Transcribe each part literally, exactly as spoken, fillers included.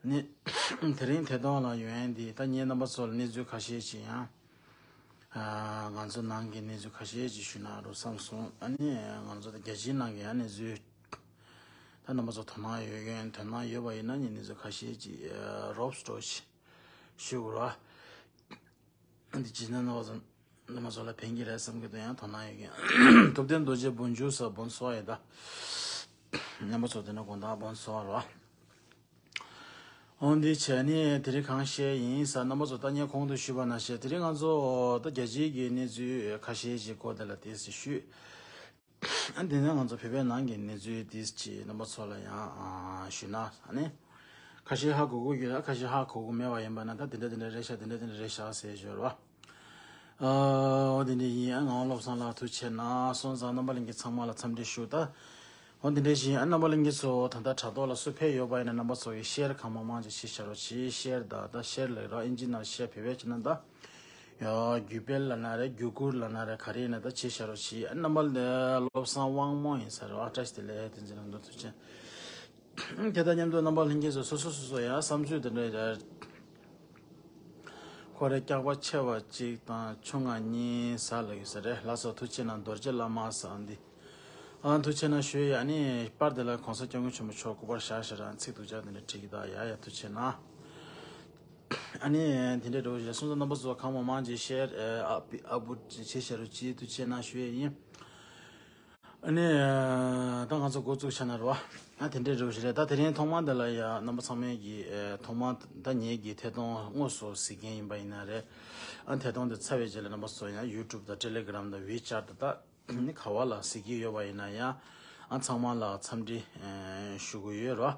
ནི་དེ་རིང་ཐད་གཏོང་ལ་ཡོང་ཡན་འདི་ད་ངས་རྣམ་པ་ཚོ་ལ་གནས་ཚུལ་ཁ་ཤས་ཅིག་ཡང་ཨ་ང་ཚོ་ནང་གི་གནས་ཚུལ་ཁ་ཤས་ཅིག་ཞུ་ན་རོ་བསམ་སོང་། ཨ་ནི་ང་ཚོ་ད་རྒྱལ་སྤྱིའི་ནང་གི་ཡང་གནས་ཚུལ་ད་རྣམ་པ་ཚོ་དོ་སྣང་ཡོད་མཁན་དོ་སྣང་ཡོད་པ་ཡིན་ན་ནི་གནས་ཚུལ་ཁ་ཤས་ཅིག་ཨ་རོབ་སྟོ་ཞིག་ཞུ་དགོས་ར། འདི་ཇི་ནས་ནོ་ཟིན་རྣམ་པ་ཚོ་ལ་ཕན་གྱི་རེད་བསམ་གྱི་འདུག་ཡང་དོ་སྣང་ཡོད་མཁན་ཐུབ་བསྟན་རྡོ་རྗེ་བོན་ཇུ་ས་བོན་སོ་ཡི་ད་རྣམ་པ་ཚོ་དེ་ན་དགོང་དག་བོན་སོ་རོ། འོ་འདི་བྱས་ནས་དེ་རིང་གང་བཤད་ཡིན་ས་རྣམ་པ་ཚོ་ད་ངས་གོང་དུ་ཞུས་པ་ནང་བཞིན་དེ་རིང་ང་ཚོ་ད་རྒྱལ་སྤྱིའི་གི་གནས་ཚུལ་ཁ་ཤས་ཤིག་སྐོར་དེ་ལ་ཏོག་ཙམ་ཞུས། ཨ་དེ་ནས་ང་ཚོ་བོད་པའི་ནང་གི་གནས་ཚུལ་ཏོག་ཙམ་རྣམ་པ་ཚོ་ལ་ཡང་ཨ་ཞུས་ན་ཨ་ནི་ཁ་ཤས་ཧ་གོ་གི་ཡོད་ན་ཁ་ཤས་ཧ་གོ་གི་མེད་པ་ཡིན་པ་ན་ད་དེ་འདྲ་དེ་འདྲ་རེད་ཤག་དེ་འདྲ་དེ་འདྲ་རེད་ཤག་ཟེར་ཞོར་བ། ཨོ་དེ་འདྲ་ཡིན། ཨ་ངག་དབང་བློ་བཟང་ལགས་ཐུགས་རྗེ་གནང་སོང་ཙང་རྣམ་པ་ལྷན་རྒྱས་ཚང་མ་ལ་འཚམས་འདྲི་ཞུ། ད་འོ་དེ་འདྲ་བཞིན་ཨ་རྣམ་པ་ལྷན་རྒྱས་ཚོ་ད་ལྟ་དྲ་ཐོག་ལ་སུ་ཕེབས་ཡོད་པ་ཡིན་ན་རྣམ་པ་ཚོ་གིས་ཤེར་གང་མང་མང་ཅིག་བྱེད་ཤ་རོགས་གྱིས། ཤེར་ད་ད་ཤེར་ལབ་རོགས་ཨིན་ཇི་ནང་ཤེར་བོད་པས་བྱས་ན་ད་ཡ་རྒྱུ་སྤེལ་ལབ་ན་རེད་རྒྱུ་སྐུར་ལབ་ན་རེད་ག་རེ་ཡིན་ན་ད་བྱེད་ཤ་རོགས་གྱིས། ཨ་རྣམ་པ་བློ་བཟང་དབང་མོ་ཡིན་ས་རེད། ཨ་བཀྲ་ཤིས་བདེ་ལེགས་བསྟན་འཛིན་ལགས་མདོར་ཐུགས་རྗེ་ཆེ། དེ་དང་མཉམ་དུ་རྣམ་པ་ལྷན་རྒྱས་ཚོ་སོ་སོ་སོ་སོ་ཡང་བསམ་ཚུལ་དེ་འདྲ་ཡ། ཁོ་རེ་སྐྱག་པ་ཆེ་བ་གཅིག་དང་ཆུང་ང་གཉིས་ཟ་ལ་ཡོད་ས་རེད། ལགས་སོ་ཐུགས་རྗེ་གནང་། རྡོ་རྗེ་བླ་མ་ཟ་འདི། ཨ་ཐུགས་རྗེ་གནང་ཞུ་ཡ་ནི་པར་དེ་ལ་གོང་ས་སྐྱབས་མགོན་ཆེན་པོ་མཆོག་སྐུ་པར་བཞག་བཞག་རང་ཚིག་ཐུགས་ཅག་དེ་འདྲ་བྲིས་ཀྱི་ད་ཡ་ཡ་ཐུགས་རྗེ་གནང་། ཨ་ནི་དེ་འདྲ་འགྲོ་བཞག་སོང་ཙང་རྣམ་པ་ཚོ་གང་མང་མང་ཅིག་ཤེར་ཨ་པི་ཨ་བུ་བྱེད་ཤ་རུ་ཅིག་ཐུགས་རྗེ་གནང་ཞུ་ཡ་ཡིན། ཨ་ནི། ད་ང་ཚོ་འགོ་བཙུགས་བྱས་ན་རོ། ཨ་དེ་འདྲའི་རོ་ཞིག་རེད། ད་དེ་རིང་ཐོག་མ་འདི་ལ་ཡ་རྣམ་པ་ཚང་མས་ཀྱི་ཨེ་ཐོག་མ་ད་ངེད་ཀྱི་ཐད་གཏོང་དངོས་སུ་གཟིགས་མཁན་ཡིན་པ་ཡིན་ན་རེད། ཨ་ཐད་གཏོང་འདི་ཚར་བའི་རྗེས་ལ་རྣམ་པ་ཚོ་ཡང་ཡུ་ཊུབ་དང་ཊེ་ལེ་གྷི་རམ་དང་ཝི་ཅེཊ་དང་ད་ནི་ག་བ་ལ་གཟིགས་ཀྱི་ཡོད་པ་ཡིན་ན་ཡང་ཨ་ཚང་མ་ལ་འཚམས་འདྲི་ཨེ་ཞུ་གི་ཡོད་རོ།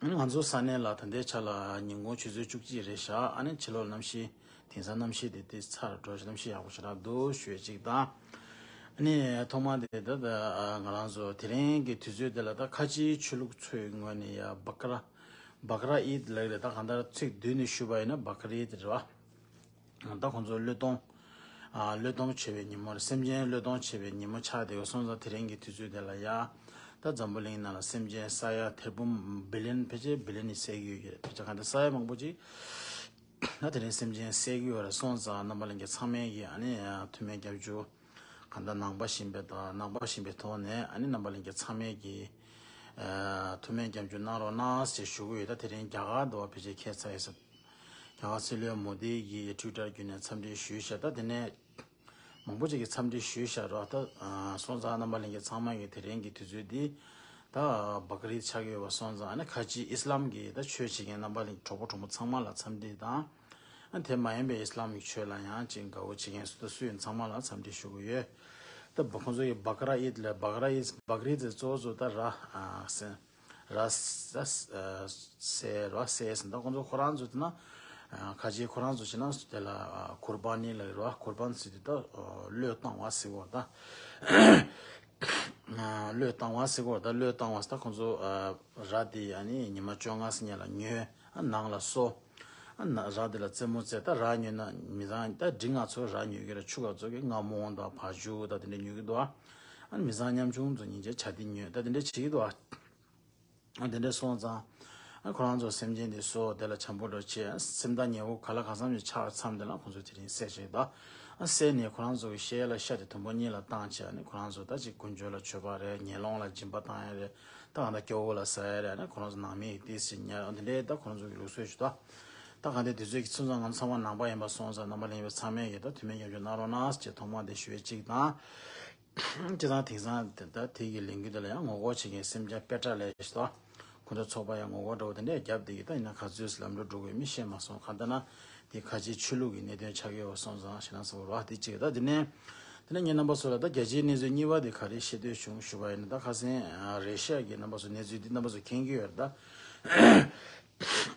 ང་ཚོ་ས་གནས་ལ་ད་ལྟའི་ཆ་ལ་ཉིན་གུང་ཆུ་ཚོད་བཅུ་གཅིག་རེད་ཤག་ཨ་ནི་ཕྱི་ལོགས་གནམ་གཤིས་དེང་སང་གནམ་གཤིས་དེ་དེ་ཚར་འགྲོ་གནམ་གཤིས་ཡག་པོ་ཞེ་དྲག་འདུག་ཞུ་ཡ་གཅིག་དང་། ཨ་ནི་ཐོག་མ་དེ་ད་ད་ང་རང་ཚོ་དེ་རིང་གི་དུས་ཚོད་དེ་ལ་ད་ཁ་ཆེའི་ཆོས་ལུགས་ཚོའི་ངོས་ནས་ཡ་བ་ཀ་ར་བ་ཀ་ར་ཨིད་ལབ་རེད། ད་གང་ལྟར་ཚིག་བསྡུས་ནས་ཞུས་པ་ཡིན་ན་བ་ཀ་ར་ཨིད་རེད་བ། ད་ཁོང་ཚོ་བློས་གཏོང་། ཨ་བློས་གཏོང་བྱེད་པའི་ཉིན་མོ་རེད། སེམས་ཅན་བློས་གཏོང་བྱེད་པའི་ཉིན་མོ་ཆགས་བསྡད་ཡོད་སོང་ཙང་དེ་རིང་གི་དུས་ཚོད་དེ་ལ་ཡ། ད་འཛམ་བུ་གླིང་ནང་ལ་སེམས་ཅན་ས་ཡ་ཐེར་འབུམ་བི་ལི་ཡན་ཕལ་ཆེར་བི་ལི་ཡན་ནས་བསད་ཀྱི་ཡོད་ཀྱི་རེད། ཕལ་ཆེར་གང་ལྟར་ས་ཡ་མང་པོ་ཅིག་ད་དེ་རིང་སེམས་ཅན་བསད་ཀྱི་ཡོད་རེད། སོང་ཙང་རྣམ་པ་ལྷན་རྒྱས་ཚང་མས་ཀྱི་ཨ་ནི་ཐུགས་སྨོན་སྐྱབས་འཇུག་གང་ལྟར་ནང་པ་ཞིག་པའི་དང་ནང་པ་ཞིག་པའི་ཐོག་ནས་ཨ་ནི་རྣམ་པ་ལྷན་རྒྱས་ཚང་མས་ཀྱི་ཐུགས་སྨོན་སྐྱབས་འཇུག་གནང་རོགས་གནང་ཞེས་ཞུ་གི་ཡོད། ད་དེ་རིང་རྒྱ་གར་དུ་བ་ཕལ་ཆེར་ཁྱད་མཚར་ཡོད་ས། རྒྱ་གར་སྲིད་བློན་མོ་དི་གིས་ཊུའི་ཊར་བརྒྱུད་ནས་འཚམས་འདྲི་ཞུས་ཤག་ད་དེ་ནས་མང་པོ་ཅིག་གིས་འཚམས་འདྲི་ཞུས་ཤག་རོ། ད་སོང་ཙང་རྣམ་པ་ལྷན་རྒྱས་ཚང་མ་གིས་དེ་རིང་གི་དུས་ཚོད་འདི་ད་བ་ཀ་ར་ཨིད་ཆགས་ཀྱི་ཡོད་པ་སོང་ཙང་ཨ་ནི་ཁ་ཆེ་ཨི་སི་ལམ་གྱི་ད་ཆོས་བྱེད་མཁན་རྣམ་པ་ལྷན་གྲོགས་པོ་གྲོགས་མོ་ཚང་མ་ལ་འཚམས་འདྲི་དང་། ཨ་དེ་མ་ཡིན་པའི་ཨི་སི་ལམ་གྱི་ཆོས་ལ་ཡང་ཅིག་དགའ་བོ་བྱེད་མཁན་སུ་དང་སུ་ཡིན་ཚང་མ་ལ་འཚམས་འདྲི་ཞུ་གི་ཡོད། ད་བ་ཁོང་ཚོ་གིས་བ་ཀ་ར་ཨིད་ལ་བ་ཀ་ར་ཨིད་བ་ཀ་ར་ཨིད་གཙོ་བོ་ཚོ་ད་ར་ཨ་སེ། ར་ས་ས་སེ་ར་སེ་ཟིན་ད་ཁོང་ཚོ་ཁོ་རང་ཚོ་དེ་ན་ཁ་ཆེ་ཁོ་རང་ཚོ་བྱས་ན་དེ་ལ་ཀུར་བ་ནི་ལ་རོ། ཀུར་བན་ཟེར་དུས་ད་བློས་བཏང་བ་ཟེར་བ་ད་བློས་བཏང་བ་ཟེར་བ་ད་བློས་བཏང་བ་ཟེར་ད་ཁོང་ཚོ་ར་དེ་ཨ་ནི་ཉི་མ་བཅོ་ལྔ་ཟིན་ཉལ་ལ་ཉོས། ནང་ལ་གསོ། ར་དེ་ལ་རྩེད་མོ་རྩེ། ད་ར་ཉོས་ན་མི་ཚང་ད་འབྲི་ང་ཚོ་ར་ཉོས་ཀྱི་ར་ཆུ་ག་ཚོ་གི་རྔ་མོང་དང་བ་ཕྱུགས་ད་དེ་འདྲ་ཉོས་ཀྱི་འདུག་ཨ་ནི་མི་ཚང་ཉམ་ཆུང་ཚོ་སྙིང་རྗེ་བྱ་དེ་ཉོས་ད་དེ་འདྲ་བྱེད་ཀྱི་འདུག་ཨ། དེ་འདྲ་སོང་ཙང་། ཁོ་རང་ཚོ་སེམས་ཅན་དེ་གསོ་དེ་ལ་བྱམས་པོ་འགྲོ་བྱེད་སེམས་ཐག་ཉེ་བོ་ག་ལ་གང་འཚམ་ཞིག་ཆགས་མཚམས་དེ་ལ་ཁོང་ཚོས་དེ་རིང་བསད་བྱེད་ད། བསད་ནས་ཁོ་རང་ཚོ་གི་ཤ་ལ་ཤ་དེ་དུམ་བུ་གཉིས་ལ་བཏང་བྱས་ནས་ཁོ་རང་ཚོ་ད་ཅིག་ཀུན་སྤྱོད་ལ་བཅོས་པ་རེད། ཉལ་ལོང་ལ་སྦྱིན་པ་བཏང་ཡ་རེད། ད་གང་ལྟར་སྐྱོ་བོ་ལ་ཟ་ཡ་རེད། ཨ་ནི་ཁོ་རང་ཚོ་ནང་མི་ཡི་ཏི་སི་ཉར་འོ་དེ་འདྲའི་ད་ཁོ་རང་ཚོ་གི་ལུགས་སྲོལ་ཞིག་ད། ད་གང་ལྟར་དུས་ཚོད་ཀྱི་ཚུན་ཚང་ང་ཚོ་ཚང་མ་ནང་པ་ཡིན་པ་སོང་ཙང་རྣམ་པ་ལྷན་རྒྱས་ཚང་མས་ཀྱི་ད་དུས་མེད་སྐྱབས་འཇུག་གནང་རོགས་གནང་ཞེས་ཐོག་མ་དེ་ཞུ་བའི་གཅིག་དང་། སྤྱིར་བཏང་དེང་སང་དེ་ད་དེ་གི་ལས་འགུལ་དེ་ལ་ཡང་ངོ་རྒོལ་བྱེད་མཁན་སེམས་ཅན་དཔེ་སྐྲག་ལས་ཞིག་དང་། ཁོ་ཚོ་ཚོགས་པ་ཡང་ངོ་རྒོལ་འདྲ་བོ་དེ་འདྲས་བརྒྱབ་བསྡད་ཀྱི་ད་ཡིན་ན་ག་ཚོད་ལམ་འགྲོ་འགྲོ་དགོས་མི་ཤེས་མ་སོང་། གང་ལྟར་ན་དེ་ཁ་ཆེའི་ཆོས་ལུགས་ཀྱི་གནད་དོན་ཆགས་ཀྱི་ཡོད་པ་སོང་ཙང་ཞེ་ན་ཚ་བོ་ར་དེ་གཅིག་ད་དེ་ནས་དེ་ནས་ངས་རྣམ་པ་ཚོ་ལ་ད་རྒྱལ་སྤྱིའི་གནས་ཚུལ་གཉིས་པ་དེ་ག་རེ་ཤེས་འདོད་བྱུང་ཞུ་བ་ཡིན་ན། ད་ཁ་སང་རེ་ཤ་གི་རྣམ་པ་ཚོ་གནས་ཚུལ་འདི་རྣམ་པ་ཚོ་མཁྱེན་གྱི་ཡོད་རེད་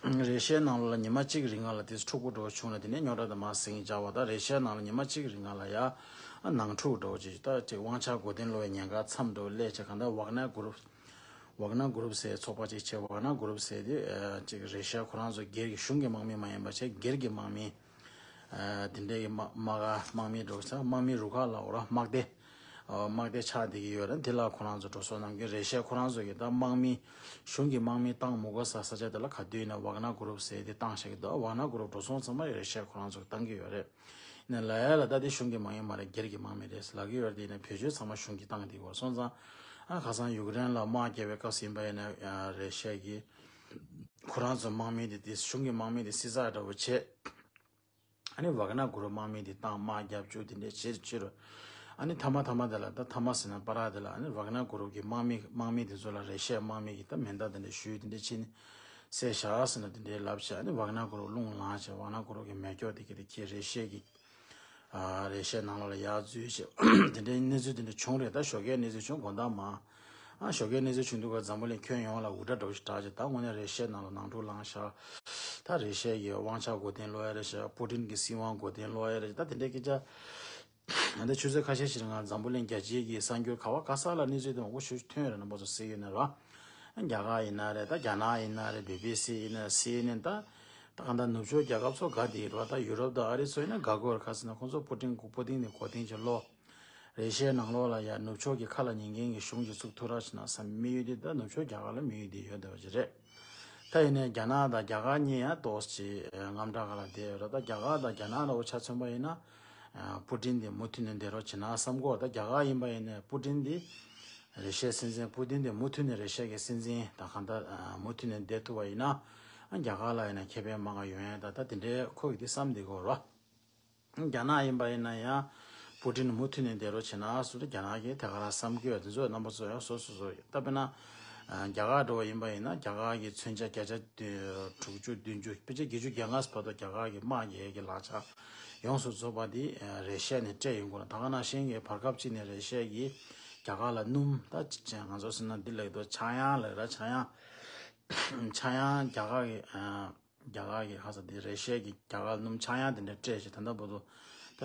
ད། རེ་ཤའི་ནང་ལ་ཉི་མ་གཅིག་རིང་ལ་དེ་འཁྲུག་པོ་འགྲོ་བྱུང་ལ་དེ་ནས་རྙོག་དྲ་དང་མ་ཟིང་བྱ་བ་ད་རེ་ཤའི་ནང་ལ་ཉི་མ་གཅིག་རིང་ལ་ཡ་ནང་འཁྲུག་འགྲོ་ཅིག་ད་ཅིག་དབང་ཆ་གོ་དན་ལོ་བའི་ཉེན་ཁ་མཚམས་འགྲོ་སླེབས་ཆ་གང་ལྟར་ཝག་ན་གུ་རུབ་ཝག་ན་གུ་རུབ་ཟེར་ཚོགས་པ་ཅིག་བྱས་ཝག་ན་གུ་རུབ་ཟེར་དེ་ཅིག་རེ་ཤ་ཁོ་རང་ཚོ་སྒེར་གྱི་གཞུང་གི་དམག་མི་མ་ཡིན་པ་བྱས་སྒེར་གྱི་དམག་མི་དེ་འདྲའི་གི་དམག་དམག་ག་དམག་མི་འགྲོ་ས་དམག་མི་རུ་ཁག་ལ་འོ་ར་དམག་སྡེ། དམག་སྡེ་ཆགས་བསྡད་ཀྱི་ཡོད་རེད། འདི་ལ་ཁོ་རང་ཚོ་འགྲོ་སོང་གནང་གི་རེད་ཤག་ཁོ་རང་ཚོ་གི་ད་དམག་མི་གཞུང་གི་དམག་མི་བཏང་མི་དགོས་ས་ས་ཆ་དེ་ལ་ག་དུས་ཡིན་ན་ཝག་ན་གུ་རུབ་ཟེར་དེ་བཏང་བཞག་གི་འདུག་ཝག་ན་གུ་རུབ་འགྲོ་སོང་ཚང་མ་རེད་ཤག་ཁོ་རང་ཚོ་གི་བཏང་གི་ཡོད་རེད། ཡིན་ན་ལབ་ཡ་ལ་ད་དེ་གཞུང་གི་དམག་མི་མ་རེད། སྒེར་གྱི་དམག་མི་རེད་ལབ་ཀྱི་ཡོད་རེད། དེ་ཡིན་ན་བེད་སྤྱོད་ཚང་མ་གཞུང་གིས་བཏང་གི་འདུག་སོང་ཙང་ཨ་ཁ་སང་ཡུཀ་རེན་ལ་དམག་རྒྱག་པའི་སྐབས་སུ་ཡིན་པ་ཡིན་ན་རེད་ཤག་གི་ཁོ་རང་ཚོ་དམག་མི་དེ་དེ་གཞུང་གི་དམག་མི་དེ་བསད་ཚར་འདྲ་བོ་བྱས། ཨ་ནི་ཝག་ན་གུ་རུབ་དམག་མི་དེ་བཏང་དམག་རྒྱབ་བཅུག་དེ་འདྲས་བྱེད་བྱེད་རུ། ཨ་ནི་མཐའ་མ་མཐའ་མ་དེ་ལ་ད་མཐའ་མ་ཟེར་ན་པ་ར་དེ་ལ་ཨ་ནི་ཝག་ན་གུ་རུབ་ཀྱི་དམག་མི་དམག་མི་དེ་ཚོ་ལ་རེ་ཤའི་དམག་མི་གི་ད་མེ་མདའ་དེ་འདྲས་གཞུས་དེ་འདྲས་བྱས་ནས་བསད་བཞག་ཟེར་ན་དེ་འདྲས་ལབ་བྱས། ཨ་ནི་ཝག་ན་གུ་རུབ་རླུང་ལངས་བྱས་ཝག་ན་གུ་རུབ་ཀྱི་མེ་སྒྱོགས་དེ་གི་དེ་ཁྱེད་རེ་ཤའི་གི་ཨ་རེ་ཤའི་ནང་ལོགས་ལ་ཡར་འཛུལ་བྱས་དེ་འདྲའི་གནས་ཚུལ་དེ་འདྲ་བྱུང་རེད། ད་ཞོགས་ཀའི་གནས་ཚུལ་བྱུང་དགོང་དག་མ། ཨ་ཞོགས་ཀའི་གནས་ཚུལ་བྱུང་དུས་ཀ་འཛམ་བུ་གླིང་ཁྱོན་ཡོངས་ལ་འུར་སྒྲ་འདྲ་བོ་ཞིག་གྲགས་བྱས། ད་དངོས་གནས་རེ་ཤའི་ནང་ལ་ནང་འཁྲུག་ལངས་ཤག་ད་རེ་ཤའི་གི་དབང་ཆ་མགོ་རྟིང་སློག་ཡ་རེད་ཤག་པུ་ཏིན་གི་སྲིད་དབང་མགོ་རྟིང་སློག་ཡ་རེད་ཤག་ད་དེ་འདྲའི་སྐད་ཆ་ད་ཆུ་ཚོད་ཁ་ཤས་ཤིག་རིང་ང་འཛམ་བུ་གླིང་རྒྱལ་སྤྱིའི་གི་གསར་འགྱུར་ག་བ་ག་ས་ལ་གནས་ཚུལ་དེ་མང་པོ་ཞིག་ཐོན་ཡོད་རེད། རྣམ་པ་ཚོ་གཟིགས་ཡོད་ན་ར། རྒྱ་གར་ཡིན་ན་རེད། ད་རྒྱ་ནག་ཡིན་ན་རེད། བི་བི་སི་ཡིན་ན་སི་ཨེན་ཨེན་ད། ད་གང་ལྟར་ནུབ་ཕྱོགས་རྒྱལ་ཁབ་ཚོ་དགའ་བསྡད་ཀྱི་རེད་བ། ད་ཡུ་རོབ་དང་ཨ་རི་ཚོ་ཡིན་ན་དགའ་གི་ཡོད་རེད། ག་ཟེར་ན་ཁོང་ཚོ་པུ་ཏིན་གུ་པུ་ཏིན་ནས་མགོ་རྟིང་ཅིག་སློག་རེ་ཤའི་ནང་ལོགས་ལ་ཡ་ནུབ་ཕྱོགས་ཀྱི་ཁ་ལ་ཉན་མཁན་གྱི་གཞུང་ཅིག་བཙུགས་ཐུབ་ར་བྱས་ན་བསམ། དམིགས་ཡུལ་དེ་ད་ནུབ་ཕྱོགས་རྒྱ་གར་ལ་དམིགས་ཡུལ་དེ་ཡོད་བསྡད་པ་ཅིག་རེད། ད་ཡིན་ནའི་རྒྱ་ནག་དང་རྒྱ་གར་གཉིས་ཡང་ཏོག་ཙམ་ཅིག་དངངས་སྐྲག་སྒང་ལ་བསྡད་ཡོད་རེད། ད་རྒྱ་གར་དང་རྒྱ་ནག་ལ་འུ་ཆ་མཚོན་པ་ཡིན་ན། པུ་ཏིན་དེ་མུ་མཐུད་ནས་བསྡད་རོགས་བྱེད་ན་བསམ་གྱི་ཡོད། ད་རྒྱ་གར་ཡིན་པ་ཡིན་ནའི་པུ་ཏིན་དེ་རེ་ཤའི་སྲིད་འཛིན། པུ་ཏིན་དེ་མུ་མཐུད་ནས་རེ་ཤ་གི་སྲིད་འཛིན་དང་གང་ལྟར་མུ་མཐུད་ནས་བསྡད་ཐུབ་པ་ཡིན་ན། རྒྱ་གར་ལ་ཡིན་ན་ཁེ་ཕན་མང་བ་ཡོང་ཡ། ད་ད་དེ་འདྲའི་ཁོ་གིས་དེ་བསམ་བསྡད་ཀྱི་ཡོད་རེད། རྒྱ་ནག་ཡིན་པ་ཡིན་ན་ཡང་པུ་ཏིན་མུ་མཐུད་ནས་བསྡད་རོགས་བྱེད་ན་སུ་རེད། རྒྱ་ནག་གིས་དེ་ག་རང་བསམ་གྱི་ཡོད། དེ་ཚོ་རྣམ་པ་ཚོ་ཡང་སོ་སོ་སོ་ཡོད། ད་དཔེར་ན། རྒྱ་གར་འདྲ་བོ་ཡིན་པ་ཡིན་ན་རྒྱ་གར་གྱི་མཚོན་ཆ་བརྒྱ་ཆ་དྲུག་ཅུ་བདུན་ཅུ་ཕལ་ཆེར་བརྒྱད་ཅུ་གྱ་ལྔ་བར་དུ་རྒྱ་གར་གྱི་དམག་རྒྱག་གི་ལག་ཆ་ཡོངས་སུ་རྫོགས་པ་དེ་རེ་ཤ་ནས་སྤྲད་ཡོང་གི་ཡོད་རེད། ད་ག་ནང་བཞིན་གྱི་བར་སྐབས་གཅིག་ནས་རེ་ཤ་གིས་རྒྱ་གར་ལ་སྣུམ། ད་ཅི་ང་ཚོ་ཟེར་ན་འདི་ལབ་ཀྱི་འདུག་ཆག་ཡང་ལབ་ར། ཆག་ཡང་། ཆག་ཡང་རྒྱ་གར་གྱི། རྒྱ་གར་གྱི་ཧ་ས་དེ་རེ་ཤ་གིས་རྒྱ་གར་སྣུམ་ཆག་ཡང་དེ་འདྲ་སྤྲད་བྱས། ད་ལྟ་བར་དུ་ད་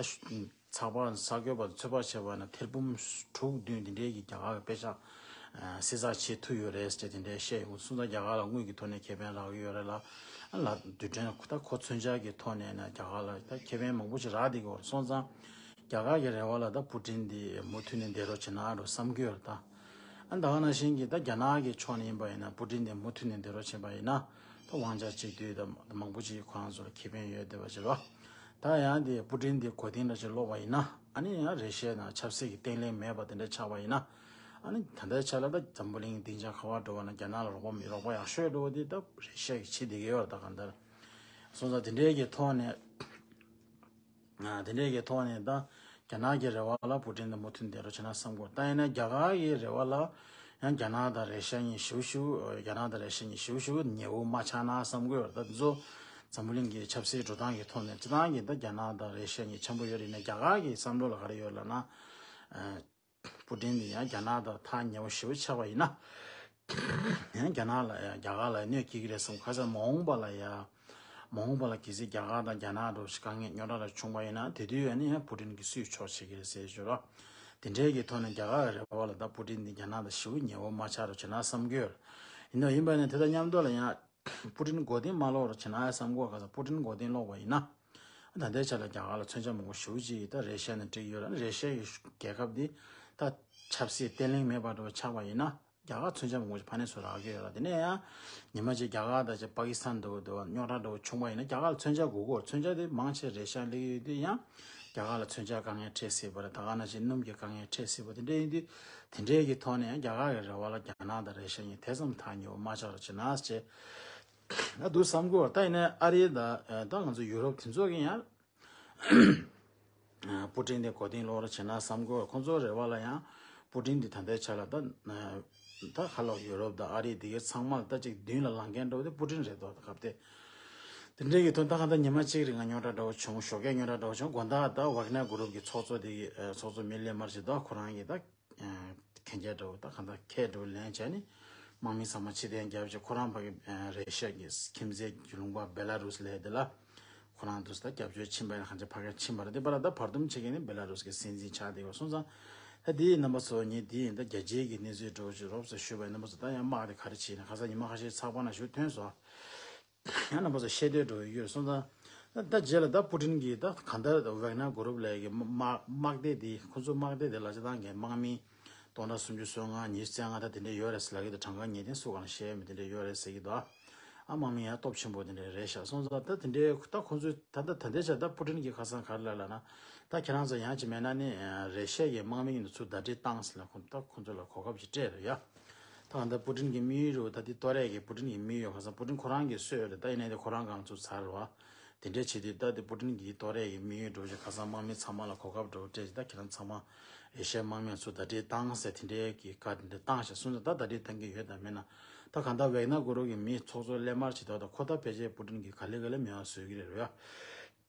ཚགས་པར་གསར་འགོད་པ་ཚོད་དཔག་བྱས་པ་ན་ཐེར་འབུམ་དྲུག་བདུན་དེ་འདྲའི་གི་རྒྱ་གར་གྱི་པེ་ཤག་ཨ་བསྲི་ཚགས་བྱེད་ཐུབ་ཡོད་རེད་ཟེར་དེ་འདྲའི་བཤད་ཡོང་། སོང་ཙང་རྒྱ་གར་ལ་དངུལ་གྱི་ཐོག་ནས་ཁེ་ཕན་རག་གི་ཡོད་རེད་ལ། ཨ་ལ་རྡུལ་ཕྲན་ད་ཁོ་མཚོན་ཆ་གི་ཐོག་ནས་ན་རྒྱ་གར་ལ་ད་ཁེ་ཕན་མང་པོ་ཞིག་རག་བསྡད་ཀྱི་ཡོད་རེད། སོང་ཙང་རྒྱ་གར་གྱི་རེ་བ་ལ་ད་པུ་ཏིན་འདི་མུ་མཐུད་ནས་བསྡད་རོགས་བྱེད་ན་འགྲོ་བསམ་གྱི་ཡོད་རེད་ད། ཨ་ད་ག་ནང་བཞིན་གྱི་ད་རྒྱ་ནག་གི་ཕྱོགས་ནས་ཡིན་པ་ཡིན་ན་པུ་ཏིན་དེ་མུ་མཐུད་ནས་བསྡད་རོགས་བྱས་པ་ཡིན་ན་ད་དབང་ཆ་གཅིག་སྡུད་ད་མང་པོ་ཅིག་ཁོ་རང་ཚོ་ལ་ཁེ་ཕན་ཡོད་བསྡད་པ་ཅིག་རེད་བ། ད་ཡང་དེ་པུ་ཏིན་དེ་མགོ་རྟིང་འདྲ་ཅིག་སློག་པ་ཡིན་ན་ཨ་ནི་ཡང་རེ་ཤའི་ནང་ཆབ་སྲིད་ཀྱི་བརྟན་ལྷིང་མེད་པ་དེ་འདྲ་ཆགས་པ་ཡིན་ན། ཨ་ནི་ད་ལྟའི་ཆ་ལ་ད་འཛམ་བུ་གླིང་སྡིངས་ཆ་ག་པར་འགྲོ་བ་ན་རྒྱ་ནག་ལ་རོགས་པ་མི་རོགས་པ་ཡག་ཤོས་འགྲོ་བ་དེ་ད་རེ་ཤ་གིས་བྱེད་བསྡད་ཀྱི་ཡོད་རེད། ད་གང་ལྟར་སོང་ཙང་དེ་འདྲའི་གི་ཐོག་ནས། ཨ་དེ་འདྲའི་གི་ཐོག་ནས་ད་རྒྱ་ནག་གི་རེ་བ་ལ་པུ་ཏིན་དང་མུ་མཐུད་བསྡད་རོགས་བྱེད་ན་བསམ་གྱི་ཡོད། ད་ཡིན་ན་རྒྱ་གར་གི་རེ་བ་ལ་ཡང་རྒྱ་ནག་དང་རེ་ཤ་གཉིས་ཞེ་པོ་ཞེ་པོ། རྒྱ་ནག་དང་རེ་ཤ་གཉིས་ཞེ་པོ་ཞེ་པོ་ཉེ་བོ་མ་ཆགས་ན་བསམ་གྱི་ཡོད། ད་འདི་ཚོ་འཛམ་བུ་གླིང་གི་ཆབ་སྲིད་འགྲོ་སྟངས་ཀྱི་ཐོག་ནས་སྤྱིར་བཏང་གི་ད་རྒྱ་ནག་དང་རེ་ཤ་གཉིས་འཆམ་པོ་ཡོད་རེད་ན། རྒྱ་གར་གི་བསམ་བློ་ལ་ག་རེ་ཡོད་ལབ་ན། ཨ། པུ་ཏིན་དེ་ཡང་རྒྱ་ནག་དང་ཐག་ཉེ་བོ་ཞེ་པོ་ཆགས་པ་ཡིན་ན། ཡང་རྒྱ་ནག་ལ་ཡང་རྒྱ་གར་ལ་གནོད་སྐྱེལ་གྱི་རེད་བསམ། ཁ་སང་མ་འོངས་པ་ལ་ཡང་། མ་འོངས་པ་ལ་གལ་སྲིད་རྒྱ་གར་དང་རྒྱ་ནག་འགྲོ་ཞིག་དཀའ་ངལ་རྙོག་དྲ་ལ་བྱུང་བ་ཡིན་ན་དེ་དུས་ཡང་ནི་ཡང་པུ་ཏིན་གྱིས་སུས་ཕྱོགས་བྱེད་ཀྱི་རེད་ཟེར་ཞུ་རོགས། དེ་འདྲའི་གི་ཐོག་ནས་རྒྱ་གར་གྱི་རེ་བ་ལ་ད་པུ་ཏིན་དེ་རྒྱ་ནག་དང་ཞེ་པོ་ཉེ་བོ་མ་ཆགས་རོགས་བྱེད་ན་བསམ་གྱི་ཡོད། ཡིན་ནའང་ཡིན་པ་ནི་དེ་དང་མཉམ་དུ་ལ་ཡང་། པུ་ཏིན་མགོ་རྟིང་མ་སློག་རོགས་བྱེད་ན་བསམ་གྱི་ཡོད། ཁ་སང་པུ་ཏིན་མགོ་རྟིང་སློག་པ་ཡིན་ན། ད་ལྟའི་ཆ་ལ་རྒྱ་གར་ལ་མཚོན་ཆ་མང་པོ་ཞེ་པོ་ཅིག་ད་རེ་ཤ་ནས་སྤྲད་ཀྱི་ཡོད་རེད། རེ་ཤ་ཡི་རྒྱལ་ཁབ་འདི་ད་ཆབ་སྲིད་བརྟན་ལྷིང་མེད་པ་འདྲ་བོ་ཆགས་པ་ཡིན་ན་རྒྱ་གར་མཚོན་ཆ་མང་པོ་ཞིག་ཕ་ནས་ཚུར་རག་གི་ཡོད་རེད། དེ་ནས་ཡང་ཉི་མ་གཅིག་རྒྱ་གར་དང་ཅིག་པ་ཀི་སི་ཐན་འདྲ་བོ་འདྲ་བོ་རྙོག་དྲ་འདྲ་བོ་བྱུང་བ་ཡིན་ན་རྒྱ་གར་ལ་མཚོན་ཆ་དགོས་ཀྱི་ཡོད་རེད། མཚོན་ཆ་དེ་མང་ཆེ་རེ་ཤ་སླེབས་ཀྱི་ཡོད་དུས་ཡང་རྒྱ་གར་ལ་མཚོན་ཆ་དཀའ་ངལ་འཕྲད་སྲིད་པ་རེད། ད་ག་ནང་བཞིན་སྣུམ་གྱི་དཀའ་ངལ་འཕྲད་སྲིད་པ་དེ་འདྲ་ཡིན་དུས་དེ་འདྲའི་གི་ཐོག་ནས་ཡང་རྒྱ་གར་གྱི་རེ་བ་ལ་རྒྱ་ནག་དང་རེ་ཤ་གཉིས་དེ་ཙམ་ཐག་ཉེ་བོ་མ་ཆགས་རོགས་བྱེད་ན་ཟེར། ད་འདུག་བསམ་གྱི་ཡོད། ད་ཡིན་ནའི་ཨ་རི་དང་ད་ང་ཚོ་ཡུ་རོབ་དེ་ཚོ་གིས་ཡང་པུ་ཏིན་དེ་མགོ་རྟིང་སློག་རོགས་བྱེད་ན་བསམ་གྱི་ཡོད། ཁོང་ཚོའི་རེ་བ་ལ་ཡང་པུ་ཏིན་དེ་ད་ལྟའི་ཆ་ལ་ད་ད་ཧ་ལོ་ཡུ་རོབ་དང་ཨ་རི་དེ་གའི་ཚང་མ་ལ་ད་ཅིག་མདུན་ལ་ལངས་མཁན་འདྲ་བོ་དེ་པུ་ཏིན་རེད་འདུག་ད་སྐབས་དེ་དེ་འདྲའི་གི་དོན་དག་གང་ལྟར་ཉི་མ་གཅིག་རིང་ང་རྙོག་དྲ་འདྲ་བོ་བྱུང་། ཞོགས་ཀས་རྙོག་དྲ་འདྲ་བོ་བྱུང་། དགོང་དག་ད་ཝག་ནེར་གུ་རུབ་ཀྱི་ཚོགས་གཙོ་དེ་གི་ཚོགས་གཙོ་མི་ལེ་མར་ཅིག་ད་ཁོ་རང་གི་ད་གན་རྒྱ་འདྲ་བོ་ད་གང་ལྟར་ཁས་འདྲ་བོ་ལེན་བྱས་ནས་དམག་མི་ཚང་མ་ཕྱིར་འཐེན་བརྒྱབ་བྱས། ཁོ་རང་ཕ་གི་རེ་ཤ་གི་ཁྱིམ་མཚེས་ཀྱི་ལུང་པ་བེ་ལ་རུས་ལབ་དེ་ལ་ཁོ་རང་དུ་ད་སྐྱབས་བཅོལ་ཕྱིན་པ་ཡིན་ན་གང་ཅི་ཕ་གིར་ཕྱིན་པ་རེད། དེ་པར་ད་བར་འདུམ་བྱེད་མཁན་ནི་བེ་ལ་རུས་ཀྱི་སྲིད་འཛིན་ཆགས་བསྡད་ཡོད། སོང་ཙང་ད་དེའི་རྣམ་པ་ཚོ་ངས་དེ་ཡིན་ད་རྒྱལ་སྤྱིའི་གི་གནས་ཚུལ་འདྲ་བོ་ཅིག་རོབ་ཙམ་ཞུས་པ་ཡིན། རྣམ་པ་ཚོ་ད་ཡང་དམག་དེ་ག་རེ་བྱས་ཡིན་ན་ཁ་སང་ཉི་མ་ཁ་ཤས་ཚགས་པར་ནང་ཞུ་ཐོན་སོང་། ཡང་རྣམ་པ་ཚོ་ཤེས་འདོད་འགྲོ་ཡི་ཡོད་སོང་ཙང་ ད་ད་རྗེས་ལ་ད་པུ་ཏིན་གྱིས་ད་གང་ལྟར་ཝེག་ནར་གུ་རུབ་ལབ་ཀྱི་དམག་དམག་སྡེ་འདི་ཁོ་ཚོ་དམག་སྡེ་འདི་ལ་ཆ་ཚང་གི་དམག་མི་སྟོང་ཕྲག་སུམ་ཅུ་སོ་ལྔ་ཉི་ཤུ་རྩ་ལྔ་ད་དེ་འདྲས་ཡོད་རེད་ཟེར་ལབ་ཀྱི་འདུག་གྲངས་ཀ་ངེས་གཏན་སུ་གང་བཤད་མི་དེ་འདྲས་ཡོད་རེད་ཟེར་གྱི་འདུག་ཨ་དམག་མི་ཡང་སྟོབས་ཆེན་པོ་དེ་འདྲས་རེད་ཤག་སོང་ཙང་ད་དེ་འདྲས་ད་ཁོ་ཚོས་ད་ད་ད་ལྟའི་ཆར་ད་པུ་ཏིན་གྱིས་ཁ་སང་ག་རེ་ལབ་ལབ་ན། ད་ཁྱེད་རང་ཚོ་ཡང་ཅིག་མེད་ན་ནི་རེ་ཤ་གི་དམག་མི་ཡིན་ན་ཚུར་ཟླ་སྒྲིལ་བཏང་ཟེར་ལ་ཁོ་ད་ཁོ་ཚོ་ལ་གོ་སྐབས་ཅིག་སྤྲད་རེད་ཡ། ད་གང་ལྟར་པུ་ཏིན་གྱི་དམིགས་ཡུལ་རེད་བ། ད་འདི་གཏོར་ཡས་ཀྱི་པུ་ཏིན་གྱི་དམིགས་ཡུལ་ཁ་སང་པུ་ཏིན་ཁོ་རང་གིས་གསོལ་ཡོད་རེད། ད་ཡིན་ནའི་དེ་ཁོ་རང་གང་ཚུར་ཚར་རེད་བ། དེ་འདྲས་བྱེད་དུས་ད་དེ་པུ་ཏིན་གྱི་གཏོར་ཡས་ཀྱི་དམིགས་ཡུལ་འགྲོ་ཞིག་ཁ་སང་དམག་མི་ཚང་མ་ལ་གོ་སྐབས་འགྲོ་སྤྲད་ཅིག་ད་ཁྱེད་རང་ཚང་མ་ཨེ་ཤ་ཡའི་དམག་མི་ཚོ་ཟླ་སྒྲིལ་བཏང་ཟེར་དེ་འདྲའི་གི་བཀའ་དེ་འདྲ་བཏང་ཤག་སོང་ཙང་ད་ཟླ་སྒྲིལ་བཏང་གི་ཡོད་དམ་མེད་ན། ད་གང་ལྟར་ཝེག་ནར་གུ་རུབ་ཀྱི་མི་ཚོགས་གཙོ་སླད་མར་བྱེད་དོ། ད་ཁོ་ད་ཕལ་ཆེར་པུ་ཏིན་གྱིས་ག་ལེ་ག་ལེ་མེད་པ་བཟོ་གི་རེད་རོ་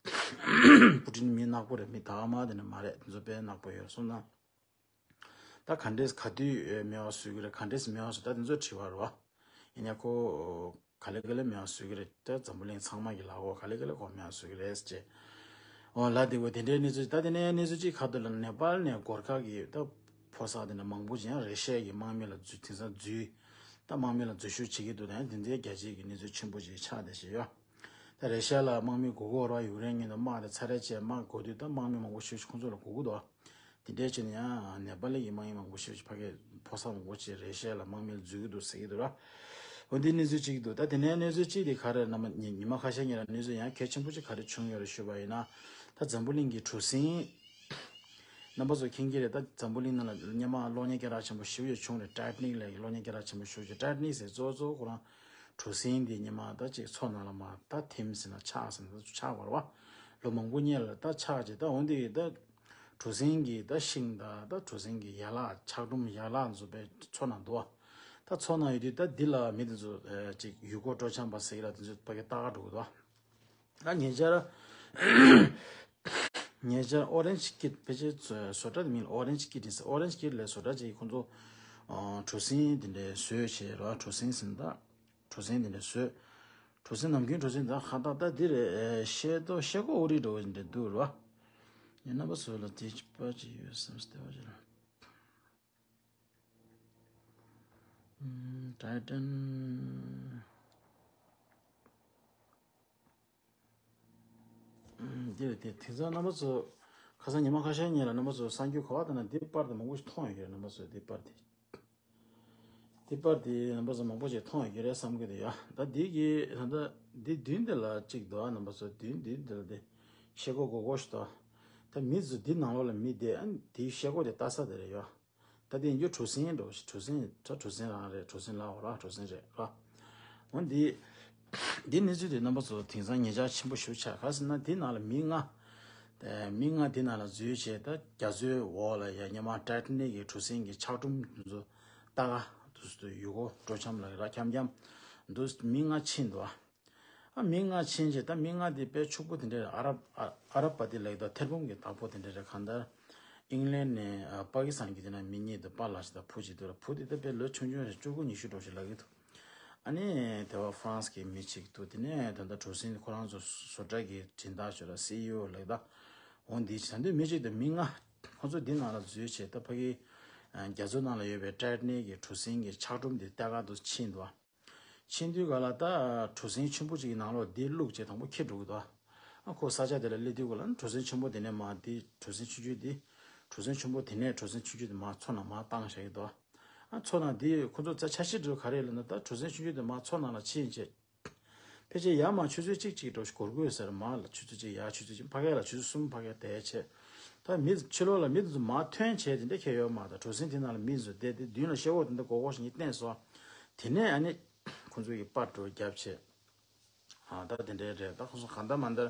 ཡ། པུ་ཏིན་མི་ནག་པོ་རེད། མི་དག་མ་དེ་འདྲ་མ་རེད། དེ་ཚོ་དཔེ་ནག་པོ་ཡོད་སོང་ན། ད་ག་འདྲས་ག་དུས་མེད་པ་བཟོ་གི་རེད། ག་འདྲས་མེད་པ་བཟོ། ད་དེ་ཚོ་དྲི་བ་རེད་བ། ཡིན་ཡང་ཁོ་ག་ལེ་ག་ལེ་མེད་པ་བཟོ་གི་རེད། ད་འཛམ་བུ་གླིང་ཚང་མ་གི་ལ་འོ་ག་ལེ་ག་ལེ་ཁོ་མེད་པ་བཟོ་གི་རེད་ཅེས། འོ་ལ་དེ་གོ་དེ་འདྲའི་གནས་ཚུལ། ད་དེ་ནས་གནས་ཚུལ་གཅིག་ཁ་ཐུག་ལ་ནེ་པཱལ་ནས་སྒོར་ཁ་གི་ད་ཕོ་གསར་དེ་འདྲ་མང་པོ་ཅིག་ཡང་རེ་ཤ་གི་དམག་མི་ལ་འཛུལ། དེང་སང་འཛུལ། ད་དམག་མི་ལ་འཛུལ་ཞུགས་བྱེད་ཀྱི་འདུག་ད་ཡང་དེ་འདྲའི་རྒྱ་ཆེའི་གི་གནས་ཚུལ་ཆེན་པོ་ཅིག་ཆགས་བསྡད་བཞིན་ཡོད། ད་རེ་ཤ་ལ་དམག་མི་དགོས་ཀྱི་ཡོད་རེད་བ། ཡུཀ་རེན་གཉིས་དང་དམག་དེ་ཚར་རེ་བྱས་དམག་དགོས་དུས་ད་དམག་མི་མང་པོ་ཞེ་པོ་ཅིག་ཁོང་ཚོ་ལ་དགོས་ཀྱི་འདུག་དེ་འདྲའི་ཆེད་ནས་ཡང་ནེ་པ་ལི་གི་དམག་མི་མང་པོ་ཞེ་པོ་ཅིག་ཕ་གིར་ཕོ་གསར་མང་པོ་ཅིག་རེ་ཤ་ལ་དམག་མི་ལ་འཛུལ་གྱི་འདུག་ཟེར་གྱི་འདུག་ར། འོ་འདི་གནས་ཚུལ་གཅིག་འདུག་ད་དེ་ནས་གནས་ཚུལ་གཅིག་དེ་ག་རེ་ལབ་ན་ཉི་ཉི་མ་ཁ་ཤས་སྔོན་ལ་གནས་ཚུལ་ཡང་གལ་ཆེན་པོ་ཅིག་ག་རེ་བྱུང་ཡོད་རེད་ཞུས་པ་ཡིན་ན། ད་འཛམ་བུ་གླིང་གི་གྲུ་གཟིངས། རྣམ་པ་ཚོ་མཁྱེན་གྱི་རེད། ད་འཛམ་བུ་གླིང་ནང་ལ་སྔོན་མ་གློག་བརྙན་སྐད་གྲགས་ཆེན་པོ་ཞེ་པོ་ཅིག་བྱུང་རེད། ཊའི་ཊ་ནིག་ལབ་ཀྱི་གློག་བརྙན་སྐད་གྲགས་ཆེན་པོ་ཞེ་པོ་ཅིག་ཊའི་ཊ་ནིག་ཟེར་གཙོ་བོ་གཙོ་བོ་ཁོ་རང་གྲུ་གཟིངས་འདི་སྔོན་མ་ད་ཅིག་མཚོ་ནང་ལ་མར་ད་ཐིམ་ཟེར་ན་ཆགས་ཟེར་ན་ད་ཆགས་པ་རེད་བ། ལོ་མང་པོ་སྔོན་ལ་ད་ཆགས་བྱས། ད་འོ་འདི་ད་གྲུ་གཟིངས་ཀྱི་ད་ཤིང་དང་ད་གྲུ་གཟིངས་ཀྱི་ཡན་ལག་ཆག་གྲུམ་ཡན་ལག་འཛོམས་པའི་མཚོ་ནང་འདུག་བ། ད་མཚོ་ནང་ཡོད་དུས་ད་འདི་ལ་མི་དེ་ཚོ་ཅིག་ཡུལ་སྐོར་སྤྲོ་འཆམ་པ་ཟེར་གྱི་ལ་དེ་ཚོ་ཕ་གི་ལྟ་ག་འགྲོ་གི་འདུག་བ། ད་ཉེ་ཆར་ཉེ་ཆར་ཨོ་རེན་ཇི་ཀིཌ་ཕལ་ཆེར་བཟོ་གྲྭ་དེ་མིང་ལ་ཨོ་རེན་ཇི་ཀིཌ་ཡིན་ཟེར། ཨོ་རེན་ཇི་ཀིཌ་ལས་བཟོ་གྲྭ་ཅིག་གིས་ཁོང་ཚོ་གྲུ་གཟིངས་དེ་འདྲའི་བཟོས་བྱས་ར། གྲུ་གཟིངས་ཟིན་ད། གྲུ་གཟིངས་དེ་འདྲ་བཟོས། གྲུ་གཟིངས་ནམ་རྒྱུན་གྲུ་གཟིངས་ད་ཧ་ད་ད་འདི་རེད། ཤེལ་རྡོ་ཤེལ་སྒོ་ཨོ་རི་འགྲོ་བ་འདྲ་འདུག་ར། ངས་རྣམ་པ་ཚོ་ལ་དེ་པར་ཅིག་ཡོད་བསམ་སྟེ་བ་ཅིག་ལ། ཨམ། ཊའི་ཊན། འདི་རེད་དེ། དེང་སང་རྣམ་པ་ཚོ་ཁ་སང་ཉི་མ་ཁ་ཤས་སྔོན་ལ་རྣམ་པ་ཚོ་གསར་འགྱུར་ག་པར་ལྟ་ན་འདི་པར་དེ་མང་པོ་ཞིག་མཐོང་ཡོད་ཀྱི་རེད། རྣམ་པ་ཚོས་འདི་པར་དེ། འདི་པར་དེ་རྣམ་པ་ཚོ་མང་པོ་ཞིག་མཐོང་ཡོད་ཀྱི་རེད་བསམ་གྱི་འདུག་ཡ། ད་འདི་གི་ད་ལྟ་འདི་མདུན་དེ་ལ་གཅིག་འདུག་ཨ། རྣམ་པ་ཚོ་མདུན་འདི་འདི་ལ་དེ་ཤེལ་སྒོ་སྒོར་སྒོར་ཞིག་འདུག་ད་མི་ཚོ་འདི་ནང་ལོགས་ལ་མི་བསྡད། ཨ། དེའི་ཤེལ་སྒོ་དེ་ལྟ་ས་དེ་རེད་ཡ། ད་དེ་ཡིན་རྒྱུ་གྲུ་གཟིངས་འགྲོ་ཞིག་གྲུ་གཟིངས་ད་གྲུ་གཟིངས་རང་རེད། གྲུ་གཟིངས་ལ་འོ་ར་གྲུ་གཟིངས་རེད་ར། འོ་འདི། འདི་གནས་ཚུལ་དེ་རྣམ་པ་ཚོ་དེང་སང་ཉེ་ཆར་ཆེན་པོ་ཞིག་ཆགས། ག་ཟེར་ན་འདི་ནང་ལ་མི་ལྔ། ཨེ། མི་ལྔ་འདི་ནང་ལ་འཛུལ་བྱས། ད་རྒྱ་མཚོའི་འོག་ལ་ཡ་སྔོན་མ་ཊའི་ཊ་ནིག་གི་གྲུ་གཟིངས་ཀྱི་ཆག་གྲུམ་དེ་ཚོ་ལྟ་ག་དུས་སུ་ཡུལ་སྐོར་སྤྲོ་འཆམ་ལ་ར་འཁྱམ་འཁྱམ་དུས་མི་ལྔ་ཕྱིན་འདུག་ཨ། ཨ། མི་ལྔ་ཕྱིན་བྱས། ད་མི་ལྔ་དེ་དཔེ་ཕྱུག་པོ་དེ་འདྲ་རེད། ཨ་རབ་ཨ་ཨ་རབ་པ་དེ་ལབ་ཀྱི་འདུག་ཐེར་འབུམ་གྱི་བདག་པོ་དེ་འདྲ་རེད། གང་ལྟར་ཨིང་ལན་ནས་ཨ་པ་ཀི་སི་ཐན་གྱི་དེ་ན་མི་གཉིས་འདུག་པཱ་ལགས་ཤིག་དང་བུ་གཅིག་འདུག་ར། བུ་དེ་ད་དཔེ་ལོ་ཆུང་ཆུང་རེད། བཅུ་དགུ་ཉི་ཤུ་འགྲོ་ཞིག་ལབ་ཀྱི་འདུག་ཨ་ནི་དེ་བ་ཧྥ་རན་སི་གི་མི་གཅིག་འདུག་དེ་ནས་ད་ལྟ་གྲུ་གཟིངས་ཁོ་རང་ཚོ་བཟོ་གྲྭ་གི་སྦྱིན་བདག་ཞིག་ར། སི་ཨི་ཨོ་ལབ་ཀྱི་འདུག་འོ་འདི་ད་འདི་མི་གཅིག་དང་མི་ལྔ་ཁོ་ཚོ་འདི་ནང་ལ་འཛུལ་བྱས། ད་ཕ་གི་ཨ་རྒྱ་མཚོ་ནང་ལ་ཡོད་པའི་ཊའི་ཊ་ནིག་གི་གྲུ་གཟིངས་ཀྱི་ཆག་གྲུམ་འདི་ལྟ་ག་དུ་ཕྱིན་འདུག་ཕྱིན་དུས་ག་ལ་ད་གྲུ་གཟིངས་ཆེན་པོ་ཅིག་གི་ནང་ལོགས་འདི་བླུགས་བྱས་དང་པོ་འཁྱེར་འགྲོ་གི་འདུག་ཨ་ཁོ་ས་ཆ་དེ་ལ་སླེབས་དུས་ག་ལ་གྲུ་གཟིངས་ཆེན་པོ་དེ་ནས་མར་འདི་གྲུ་གཟིངས་ཆུང་ཆུང་འདི། གྲུ་གཟིངས་ཆེན་པོ་དེ་ནས་གྲུ་གཟིངས་ཆུང་ཆུང་དེ་མར་མཚོ་ནང་མར་བཏང་བཞག་གི་འདུག་ཨ་མཚོ་ནང་འདི་ཁོ་ཚོ་རྩ་འཆར་གཞི་འདྲ་བོ་ག་རེ་ལབ་ན། ད་གྲུ་གཟིངས་ཆུང་ཆུང་དེ་མར་མཚོ་ནང་ལ་ཕྱིན་བྱས། ཕལ་ཆེར་ཡར་མར་ཆུ་ཚོད་གཅིག་གཅིག་འགྲོ་ཞིག་འགོར་དགོས་ཟེར། མར་ལ་ཆུ་ཚོད་གཅིག་ཡར་ཆུ་ཚོད་གཅིག་ཕ་གི་ལ་ཆུ་ཚོད་གསུམ་ཕ་གི་བསྡད་བྱས། ད་མི་ཕྱི་ལོགས་ལ་མི་དེ་ཚོ་མར་ཐོན་བྱས་དེ་འདྲ་ཁེལ་ཡོད་མ་རེད། གྲུ་གཟིངས་དེ་ནང་ལ་མི་ཚོ་བསྡད་དེ་མདུན་ལ་ཤེལ་སྒོ་དེ་འདྲ་སྒོར་སྒོར་ཞིག་གཉིས་བསྟན་སོང་། དེ་ནས་ཨ་ནི་ཁོང་ཚོ་གིས་པར་འདྲ་བོ་བརྒྱབ་བྱས། ཨ་ད་དེ་འདྲའི་རེད། ད་ཁོང་ཚོ་གང་ལྟར་མ་ལྟར་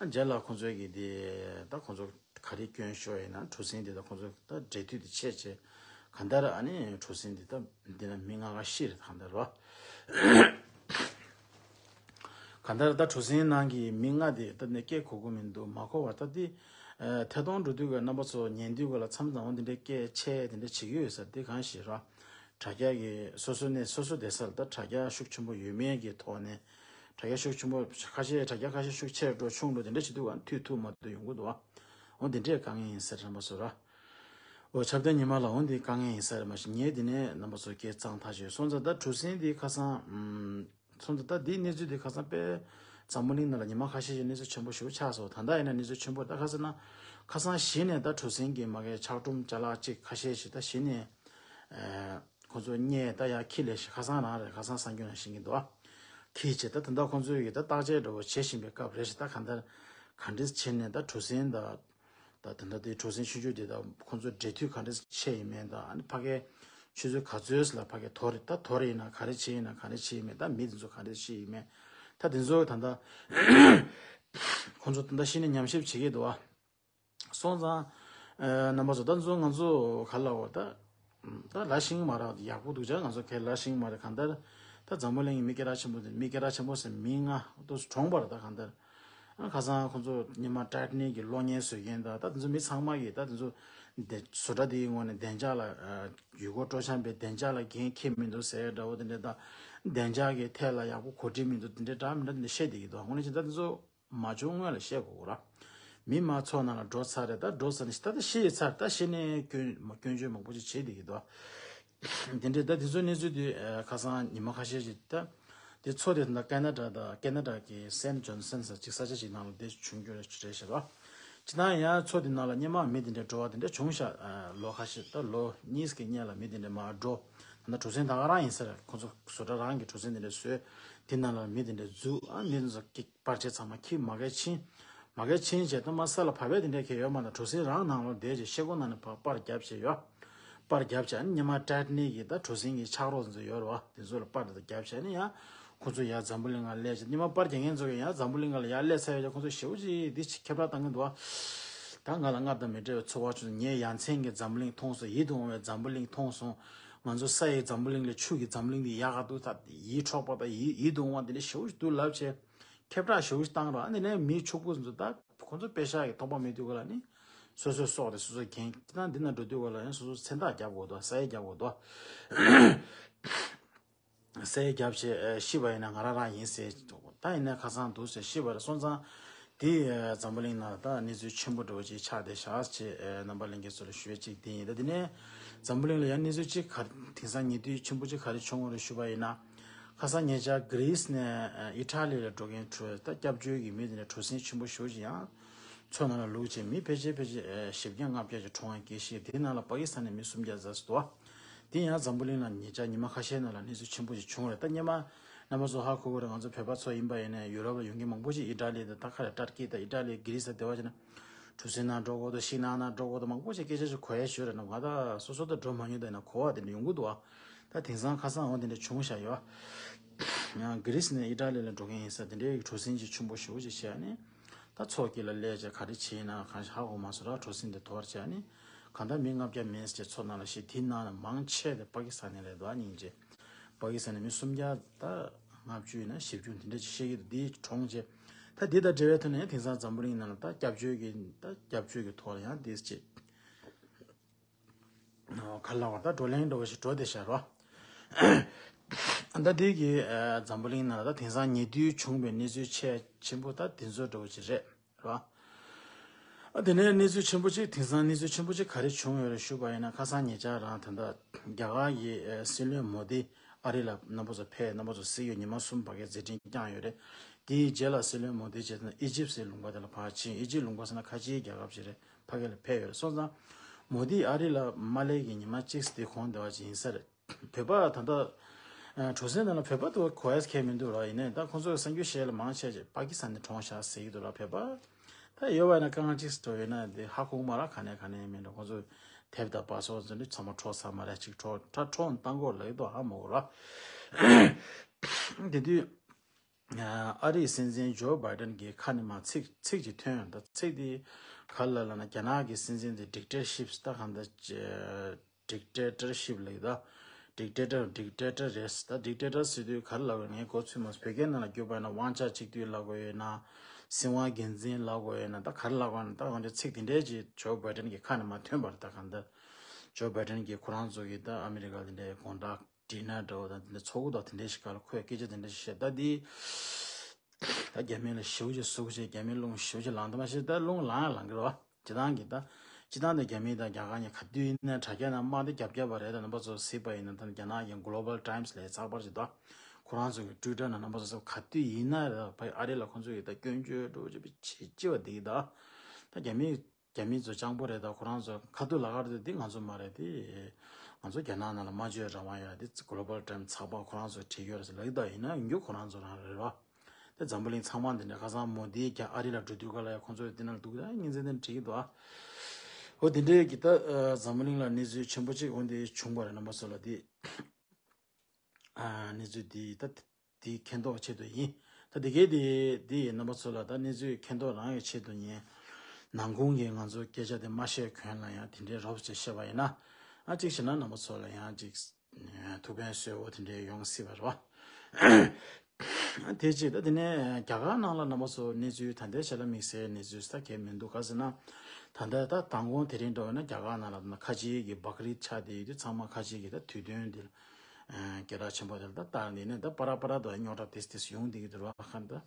ཨ་རྗེས་ལ་ཁོང་ཚོ་གིས་དེ་ད་ཁོང་ཚོ་ག་རེ་སྐྱོན་ཤོར་ཡིན་ན་གྲུ་གཟིངས་དེ་ད་ཁོང་ཚོ་ད་འབྲེལ་མཐུད་དེ་བྱས་བྱས། གང་ལྟར་ཨ་ནི་གྲུ་གཟིངས་དེ་ད་འདི་ན་མི་ལྔ་ཀ་ཤི་རེད། གང་ལྟར་རོ། གང་ལྟར་ད་གྲུ་གཟིངས་ནང་གི་མི་ལྔ་དེ་ད་ནི་སྐད་གོ་གི་མི་འདུག་མ་གོ་བར་ད་དེ་ཐད་གཏོང་འགྲོ་དུས་ག་རྣམ་པ་ཚོ་ཉན་དུས་ག་ལ་མཚམས་མཚམས་འོ་དེ་འདྲའི་སྐད་ཆད་དེ་འདྲ་བྱེད་ཀྱི་ཡོད་ས་དེ་གང་ཞིག་རོ། དྲ་རྒྱ་གི་སོ་སོ་ནས་སོ་སོ་བསྡད་སར་ད་དྲ་རྒྱ་ཤུགས་ཆེན་པོ་ཡོད་མེད་ཀྱི་ཐོག་ནས། དྲ་རྒྱ་ཤུགས་ཆེན་པོ་ཁ་ཤས་དྲ་རྒྱ་ཁ་ཤས་ཤུགས་ཆེར་འགྲོ་ཆུང་འགྲོ་དེ་འདྲ་བྱེད་དུས་ག་མཐུད་ཐུབ་མ་ཐུབ་ཡོང་གི་འདུག་བ། འོ་དེ་འདྲས་དཀའ་ངལ་ཡིན་ཟེར་རྣམ་པ་ཚོ་ར། འོ་ཆབ་ཏན་ཉི་མ་ལ་འོ་འདི་དཀའ་ངལ་ཡིན་ས་རེད། མ་གཞི་ངས་འདི་ནས་རྣམ་པ་ཚོ་སྐད་གཙང་ཐག་ཆོད་སོང་ཙང་ད་གྲུ་གཟིངས་འདི་ཁ་སང་། ཨམ། སོང་ཙང་ད་འདིའི་གནས་ཚུལ་འདི་ཁ་སང་དཔེ་ འཛམ་བུ་གླིང་ནང་ལ་ཉི་མ་ཁ་ཤས་ཤིག་གནས་ཚུལ་ཆེན་པོ་ཞིག་ཆགས་སོང་། ད་ལྟ་ཡིན་ན་གནས་ཚུལ་ཆེན་པོ་ད་ག་ཟེར་ན། ཁ་སང་གཞི་ནས་ད་གྲུ་གཟིངས་ཀྱི་མ་གི་ཆག་གྲུམ་ཅ་ལག་ཅིག་ཁ་ཤས་ཤིག་ད་གཞི་ནས་ཁོ་ཚོ་རྙེད་ད་ཡང་ཁྱི་ལས་ཤིག་ཁ་སང་རང་རེད། ཁ་སང་གསར་འགྱུར་ནང་ཤེས་ཀྱི་འདུག་ཁྱི་བྱས་ད་ད་ལྟ་ཁོ་ཚོ་ཡི་ད་བརྟག་དཔྱད་འདྲ་བོ་བྱེད་བཞིན་པའི་སྐབས་རེད་ཤག་ད་གང་ལྟར་ག་འདྲས་བྱས་ནས་ད་གྲུ་གཟིངས་ད། ད་ད་ལྟ་དེ་གྲུ་གཟིངས་ཆུང་ཆུང་དེ་དག་ཁོང་ཚོ་འབྲེལ་མཐུད་ག་འདྲ་བྱས་ཡིན་མིན་དང་། ཨ་ནི་ཕ་གའི་ཆུ་ཚོད་ག་ཚོད་ལ་ཕ་གའི་དོར་ད་དོར་ཡིན་ན་ག་རེ་བྱས་ཡིན་ན་ག་རེ་བྱས་ཡིན་མིན། ད་མི་དེ་ཚོ་ག་འདྲ་བྱས་ཡིན་མིན། ད་དེ་ཚོ་ད་ལྟ་ཁོང་ཚོ་ད་ལྟ་གཞི་ནས་ཉམས་ཞིབ་བྱེད་ཀྱི་འདུག་བ། སོང་ཙང་ཨ་རྣམ་པ་ཚོ་ད་ཚོ་ང་ཚོ་ག་ལ་བ་ད། ད་ལ་ཤིང་མ་རག་ཡག་པོ་འདུག་ཅག་ང་ཚོ་ཁའི་ལ་ཤིང་མ་རེད། གང་ལྟར་ད་འཛམ་བུ་གླིང་གི་མི་སྐད་གྲགས་ཆེན་པོ་དེ། མི་སྐད་གྲགས་ཆེན་པོ་ཟེར་མི་ང་ཏོག་གྲོངས་པ་རེད། ད་གང་ལྟར་ཨ་ཁ་སང་ཁོང་ཚོ་ཉི་མ་ཊའི་ཊ་ནིག་གི་གློག་བརྙན་བཟོ་མཁན་དང་། ད་དེ་ཚོ་མི་ཚང་མ་གིས་ད་དེ་ཚོ་དེ་བཟོ་གྲྭ་དེའི་ངོས་ནས་བདེ་འཇགས་ལ་ཡུལ་སྐོར་སྤྲོ་འཆམ་པའི་བདེ་འཇགས་ལ་འགན་འཁྱེར་མི་འདུག་ཟེར་འདྲ་བོ་དེ་འདྲ་དང་། བདེ་འཇགས་ཀྱི་ཐད་ལ་ཡག་པོ་གོ་སྒྲིག་མི་འདུག་དེ་འདྲ་འདྲ་མི་འདྲ་དེ་འདྲ་བཤད་བསྡད་ཀྱི་འདུག་དངོས་གནས་བྱས་ད་དེ་ཚོ། མ་བྱུང་སྔོན་ལ་བཤད་དགོས་ར། མི་མང་ཚོགས་ནང་ལ་འགྲོ་ཚར་རེད། ད་འགྲོ་ཚར་ནས་ད་ལྟ་ཤི་ཡི་ཚར། ད་ཤི་ནས་སྐྱོན་མ་སྐྱོན་བརྗོད་མང་པོ་ཅིག་བྱེད་བསྡད་ཀྱི་འདུག་དེ་འདྲའི་ད་དེ་ཚོའི་གནས་ཚུལ་དེ་ཁ་སང་ཉི་མ་ཁ་ཤས་ཤིག་ད་དེ་མཚོ་དེ་ད་ཀེ་ན་ཌ་དང་། ཀེ་ན་ཌ་གི་སེན་ཇོན་སན་ཟེར་ཅིག་ས་ཆ་ཅིག་ནང་ལ་དེ་བྱུང་རྒྱུ་རེད་ཞེས་རེད་ཤག་ར། ཅི་ན་ཡང་མཚོ་དེ་ནང་ལ་སྔོན་མ་མི་དེ་འདྲ་འགྲོ་བ་དེ་འདྲ་བྱུང་ཤག་ལོ་ཁ་ཤས་ད་ལོ་གཉིས་ཀྱི་སྔོན་ལ་མི་དེ་འདྲ་མར་འགྲོ། ད་ནི་གྲུ་གཟིངས་ད་ག་རང་ཡིན་ས་རེད། ཁོ་ཚོ་བཟོ་གྲྭ་རང་གི་གྲུ་གཟིངས་དེ་འདྲ་བཟོས། དེ་ནང་ལ་མི་དེ་འདྲ་འཛུལ། ཨ་མི་དེ་ཚོ་ཀི་པར་ཆས་ཚང་མ་ཁྱི་མ་གས་ཕྱིན། མ་གས་ཕྱིན་བྱས་ད་མ་ས་ལ་བབས་པའི་དེ་འདྲ་གས་ཡོད་མ་ད། གྲུ་གཟིངས་རང་ནང་ལོགས་བསྡད་བྱས་ཤེལ་སྒོ་ནང་ནས་ཕར་པར་བརྒྱབ་བྱས་ཡོད། པར་བརྒྱབ་བྱས་ཨ་ནི་ཉི་མ་ཊའི་ཊ་ནིག་གི་ད་གྲུ་གཟིངས་ཀྱི་ཆག་རོ་དེ་ཚོ་ཡོད་རེད་བ། དེ་ཚོ་ལ་པར་དེ་ཚོ་བརྒྱབ་བྱས་ནས་ཡང་ཁོ་ཚོ་ཡར་འཛམ་བུ་གླིང་ལ་སླེབས་བྱས། ཉི་མ་པར་རྒྱག་མཁན་ཚོ་གིས་ཡང་འཛམ་བུ་གླིང་ལ་ཡར་སླེབས་ཚར་བའི་རྗེས་ཁོ་ཚོ་ཞེ་པོ་ཅིག་འདི་ཅིག་ཁྱབ་བསྒྲགས་བཏང་གི་འདུག་བ། ད་ང་ལ་སྔར་དང་མི་འདྲ་བའི་ཚོར་བ་བྱུང་། ངས་ཡ་མཚན་གྱི་འཛམ་བུ་གླིང་མཐོང་སོང་། ཡིད་དུ་འོང་བའི་འཛམ་བུ་གླིང་མཐོང་སོང་། ང་ཚོ་ས་ཡི་འཛམ་བུ་གླིང་ལས་ཆུ་གི་འཛམ་བུ་གླིང་འདི་ཡག་ག་འདུག་ད་ཡིད་འཕྲོག་པ་དང་ཡིད་ཡིད་དུ་འོང་བ་འདི་འདྲ་ཞེ་པོ་ཅིག་འདུག་ལབ་བྱས། ཁྱབ་བསྒྲགས་ཞེ་པོ་ཅིག་བཏང་རོགས། ཨ་ནི་ནས་མི་ཕྱུག་པོ་ཚོ་ད་ཁོ་ཚོ་པེ་ཤག་གི་ཐོབ་པ་མེད་དུས་ག་ལ་ནི་སོ་སོའི་སྲོག་དེ་སོ་སོས་འགན་ཁྱེད་རང་འདི་ན་འགྲོ་དུས་ག་ལ་ཡང་སོ་སོ་མཚན་རྟགས་རྒྱབ་དགོས་འདུག་ས་ཡ་རྒྱབ་དགོས་འདུག་ས་ཡ་རྒྱབ་བྱས་ཤི་བ་ཡིན་ན་ང་རང་རང་ཡིན་ཟེར། ད་ཡིན་ན་ཁ་སང་འདུག་ཟེར་ཤི་བ་རེད། སོང་ཙང་དེ་འཛམ་བུ་གླིང་ནང་ད་གནས་ཚུལ་ཆེན་པོ་འདྲ་བོ་ཅིག་ཆགས་བསྡད་ཤག་ཅེས་རྣམ་པ་ལྷན་རྒྱས་ཚོ་ལ་ཞུ་ཡས་ཅིག་དེ་ཡིན། ད་དེ་ནས་འཛམ་བུ་གླིང་ལ་ཡང་གནས་ཚུལ་ཅིག་ག་དེང་སང་ཉེ་དུས་ཆེན་པོ་ཅིག་ག་རེ་བྱུང་བ་རེད་ཞུ་བ་ཡིན་ན། ཁ་སང་ཉེ་ཆར་གྷི་རིས་ནས་ཨི་ཊ་ལི་ལ་འགྲོ་མཁན་ཁྲོད་ད་སྐྱབས་བཅོལ་གྱི་མི་དེ་འདྲ་གྲུ་གཟིངས་ཆེན་པོ་ཞེ་པོ་ཅིག་ཡང་མཚོ་ནང་ལ་བླུགས་བྱས་མི་ཕལ་ཆེར་ཕལ་ཆེར་བཞི་བརྒྱ་ལྔ་བརྒྱ་ཅིག་གྲོངས་པའི་སྐད་ཆ་ཞིག་དེའི་ནང་ལ་པ་ཀི་སི་ཐན་ནས་མི་སུམ་བརྒྱ་ཙམ་ཞིག་འདུག་བ། དེ་ཡང་འཛམ་བུ་གླིང་ལ་ཉེ་ཆར་ཉི་མ་ཁ་ཤས་ནང་ལ་གནས་ཚུལ་ཆེན་པོ་ཞིག་བྱུང་རེད། ད་སྔོན་མ་རྣམ་པ་ཚོ་ཧ་གོ་གི་རེད། ང་ཚོ་བོད་པ་ཚོ་ཡིན་པ་ཡིན་ནའི་ཡུ་རོབ་ལ་ཡོང་མཁན་མང་པོ་ཞིག་ཨི་ཊ་ལི་དང་ད་ག་རེ་ཊར་ཀི་དང་ཨི་ཊ་ལི་གྷི་རིས་ལ་བསྡད་པ་བྱས་ན་གྲུ་གཟིངས་ནང་འགྲོ་དགོས་འདུག་ཤིང་ནགས་ནང་འགྲོ་དགོས་འདུག་མང་པོ་ཞིག་སྐད་ཆ་ཞིག་གོ་ཡ་ཞིག་ཡོད་རེད། ང་ད་སོ་སོ་ད་འགྲོ་མ་མྱོང་། ད་ཡིན་ན་གོ་བ་དེ་འདྲ་ཡོང་གི་འདུག་བ། ད་དེང་སང་ཁ་སང་འོ་དེ་འདྲ་བྱུང་བཞག་ཡོད། ཡང་གྷི་རིས་ནས་ཨི་ཊ་ལི་ལ་འགྲོ་མཁན་ཡིན་ས་དེ་འདྲའི་གྲུ་གཟིངས་ཅིག་ཆེན་པོ་ཞེ་པོ་ཅིག་བྱས་ནས་ད་མཚོ་དཀྱིལ་ལ་སླེབས་བྱས་ག་རེ་བྱས་ཡིན་ན་གང་ཤེས་ཧ་གོ་མ་སོང་ར། གྲུ་གཟིངས་དེ་དོར་བྱས་ནས་གང་ལྟར་མི་ལྔ་བརྒྱ་མིན་ཟེར་མཚོ་ནང་ལ་ཤི། དེའི་ནང་ནས་མང་ཆེ་དེ་པ་ཀི་སི་ཐན་ནས་རེད་འདུག་སྙིང་རྗེ། པ་ཀི་སི་ཐན་ནས་མི་སུམ་བརྒྱ་ད་ལྔ་བཅུ་ཡིན་ན་བཞི་བཅུ་དེ་འདྲ་ཅིག་ཤི་གི་འདུག་དེ་གྲོངས་བྱས། ད་དེ་དང་འབྲེལ་བའི་ཐོག་ནས་དེང་སང་འཛམ་བུ་གླིང་ནང་ལ་ད་སྐྱབས་བཅོལ་གྱི་ད་སྐྱབས་བཅོལ་གྱི་ཐོག་ལ་ཡང་དེ་ཅིག་ག་ལ་བར་ད་བགྲོ་གླེང་འདྲ་བོ་ཞིག་འགྲོ་བསྡད་ཤག་རོ། ད་དེ་གི་འཛམ་བུ་གླིང་ནང་ལ་ད་དེང་སང་ཉེ་དུས་བྱུང་བའི་གནས་ཚུལ་ཆེས་ཆེན་པོ་ད་དེ་ཚོ་འདྲ་བོ་ཅིག་རེད་རོ། ཨ་དེ་ནས་གནས་ཚུལ་ཆེན་པོ་ཅིག་དེང་སང་གནས་ཚུལ་ཆེན་པོ་ཅིག་ག་རེ་བྱུང་ཡོད་རེད་ཞུས་པ་ཡིན་ན། ཁ་སང་ཉེ་ཆར་རང་ད་ལྟ་རྒྱ་གར་གྱི་སྲིད་བློན་མོ་དི་ཨ་རི་ལ་རྣམ་པ་ཚོ་ཕེབས། རྣམ་པ་ཚོ་གཟིགས་ཡོད། ཉི་མ་གསུམ་བར་གྱི་མཛད་འཕྲིན་བསྐྱངས་ཡོད་རེད། དེའི་རྗེས་ལ་སྲིད་བློན་མོ་དི་བྱས་ཙང་ཨི་ཇིབ་ཟེར་ལུང་པ་དེ་ལ་ཕར་ཕྱིན། ཨི་ཇིབ་ལུང་པ་ཟེར་ན་ཁ་ཆེའི་རྒྱལ་ཁབ་ཅིག་རེད། ཕ་གི་ལ་ཕེབས་ཡོད་རེད། སོང་ཙང་མོ་དི་ཨ་རི་ལ་མ་སླེབས་ཀྱི་ཉི་མ་གཅིག་དེ་གོང་དེ་བ་ཅིག་ཡིན་ས་རེད། བོད་པ་ད་ལྟ་གྲོ་སེང་ནང་ལ་བོད་པ་དུ་གོ་ཡས་ཁེལ་མི་འདུག་ར། ཡིན་ནའི་ད་ཁོང་ཚོས་གསར་འགྱུར་བཤད་ལ་མང་ཆེ་ཆེ་པ་ཀི་སི་ཐན་ནས་གྲོངས་ཤག་ཟེར་གྱི་འདུག་ར། བོད་པ་ད་ཡོད་པ་ཡིན་ན་དཀའ་ངལ་གཅིག་འགྲོ་ཡོད་ན་དེ་ཧ་གོ་མ་ར། ག་ནས་ག་ནས་མིན་འགྲོ། ཁོང་ཚོས་དེབ་དང་པ་སོགས་ཚོ་འདི་ཚང་མ་འཕྲོག་ཚར་མ་རེད། ཅིག་འཕྲོག་ད་འཕྲོག་བཏང་དགོས་ལབ་ཀྱི་འདུག་ཧ་མ་གོ་ར། དེ་དུས། ཨ་རིའི་སྲིད་འཛིན་ཇོ་བྷའི་ཏན་གྱི་ཁ་ནས་མར་ཚིག་ཚིག་ཅིག་ཐོན་ཡོང་། ད་ཚིག་དེ་ག་རེ་ལབ་ན། རྒྱ་ནག་གི་སྲིད་འཛིན་དེ་ཌིག་ཊར་ཤིབ་ད་གང་ལྟར་ཌིག་ཊེ་ཊར་ཤིབ་ལབ་ཀྱི་ད། ཌིག་ཊེ་ཊར་ཌིག་ཊེ་ཊར་རེད། ད་ཌིག་ཊེ་ཊར་ཟེར་དུས་ག་རེ་ལབ་དགོས་ངས་གོ་ཚོད་མ་སོང་། བོད་སྐད་ནང་ལ་བསྒྱུར་བ་ཡིན་ན་དབང་ཆ་གཅིག་སྡུད་ལབ་དགོས་ཡོད་ན། སྲིད་དབང་སྒེར་འཛིན་ལབ་དགོས་ཡོད་ན། ད་ག་རེ་ལབ་དགོས་ན། ད་ང་ཚོ་ཚིག་དེ་འདྲའི་ཅིག་ཇོ་བྷའི་ཏན་གྱི་ཁ་ནས་མར་ཐོན་པ་རེད། ད་གང་ལྟར་ཇོ་བྷའི་ཏན་གྱིས་ཁོ་རང་ཚོ་གི་ད་ཨ་མི་རི་ཀ་དེ་འདྲའི་དགོང་དག་ཌི་ནར་འདྲ་བོ་དང་དེ་འདྲ་ཚོགས་འདུ་དང་དེ་འདྲའི་ཞིག་སྒང་ལ་ཁོས་སྐད་ཆ་དེ་འདྲ་ཞིག་བཤད། ད་འདི་ད་རྒྱ་མི་ལ་ཞེ་པོ་ཅིག་ཟུག་བྱས། རྒྱ་མི་རླུང་ཞེ་པོ་ཅིག་ལངས། ད་མ་གཞི་ད་རླུང་ལངས་ཡང་ལངས་ཀྱི་རེད་བ། སྤྱིར་བཏང་གི་ད་སྤྱིར་བཏང་དུ་རྒྱ་མི་དང་རྒྱ་གར་གཉིས་ག་དུས་ཡིན་ན་དྲ་རྒྱ་ནང་དམག་དེ་རྒྱབ་རྒྱབ་པ་རེད། ད་རྣམ་པ་ཚོ་གཟིགས་པ་ཡིན་ན་ད་རྒྱ་ནག་གི་གྷོ་ལོ་བལ་ཊའིམ་སི་ལ་ཚགས་པར་ཅིག་འདུག་ཁོ་རང་ཚོ་གི་ཊུའི་ཊར་ནང་རྣམ་པ་ཚོ་ག་དུས་ཡིན་ན་རེད། ཕ་ཨ་རི་ལ་ཁོང་ཚོ་གི་ད་སྐྱོན་བརྗོད་འགྲོ་བྱེད་པའི་བྱེད་ཅི་བ་འདི་གི་ད་ད་རྒྱ་མི་རྒྱ་མི་ཚོ་སྤྱང་པོ་རེད། ད་ཁོ་རང་ཚོ་ཁ་ཐུག་ལ་ཁར་དུ་འདི་ང་ཚོ་མ་རེད། དེ་ང་ཚོ་རྒྱ་ནག་ནང་ལ་སྨྲ་བརྗོད་རང་དབང་ཡོད་རེད། དེ་གོ་ལོ་བལ་ཊའེམ་ཚགས་པར་ཁོ་རང་ཚོ་བྲིས་ཡོད་རེད་ཟེར་ལབ་ཀྱི་ད་ཡིན་ན་ཡིན་རྒྱུ་ཁོ་རང་ཚོ་རང་རེད་བ། དེ་འཛམ་བུ་གླིང་ཚང་མ་འདི་འདྲ་ཁ་སང་མོ་དིའི་རྒྱ་ཨ་རི་ལ་འགྲོ་དུས་ག་ལ་ཡ་ཁོང་ཚོས་འདི་ན་འདུག་ད་ཉིན་མཚན་འདི་འགྲིག་གི་འདུག་ཨ། འོ་དེ་འདྲའི་གི་ད་འཛམ་བུ་གླིང་ལ་གནས་ཚུལ་ཆེན་པོ་གཅིག་འོ་འདི་བྱུང་བ་རེད། རྣམ་པ་ཚོ་ལ་འདི་གནས་ཚུལ་འདི་ད་འདི་མཁྱེན་རྟོགས་ཆེད་དུ་ཡིན། ད་འདི་གའི་འདི་འདི་རྣམ་པ་ཚོ་ལ་ད་གནས་ཚུལ་མཁྱེན་རྟོགས་རང་ཡོད་ཆེད་དུ་ཡིན། ནང་ཁུངས་ཀྱི་ང་ཚོ་སྐད་ཆ་དེ་མ་བཤད་གོང་ལ་ཡང་དེ་འདྲའི་རོབ་ཙམ་བཤད་པ་ཡིན་ན། ཨ་གཅིག་བྱས་ན་རྣམ་པ་ཚོ་ལ་ཡང་གཅིག་ཐུགས་ཕན་གསོས་འོ་དེ་འདྲའི་ཡོང་སྲིད་པ་རེད་བ། དེ་གཅིག་ད་དེ་ནས་རྒྱ་གར་ནང་ལ་རྣམ་པ་ཚོ་གནས་ཚུལ་ད་ལྟའི་ཆ་ལ་དམིགས་བསལ་གནས་ཚུལ་ས་གལ་མི་འདུག་ག་ཟེར་ན། ད་ལྟ་ད་མདང་དགོང་དེ་རིང་འགྲོ་བས་ན་རྒྱ་གར་ནང་ལ་ད་ཁ་ཆེའི་གི་བག་རིལ་ཆགས་བསྡད་ཡོད་དུས་ཚང་མ་ཁ་ཆེའི་གི་ད་དུས་སྟོན་འདི་ལ་སྐད་གྲགས་ཆེན་པོ་དེ་ལ་ད་བལྟ་ནས་ནས་ད་པ་ར་པ་ར་དུ་རྙོག་དྲ་ཏིས་ཏིས་ཡོང་བསྡད་ཀྱི་འདུག་ར། ཁ་ད་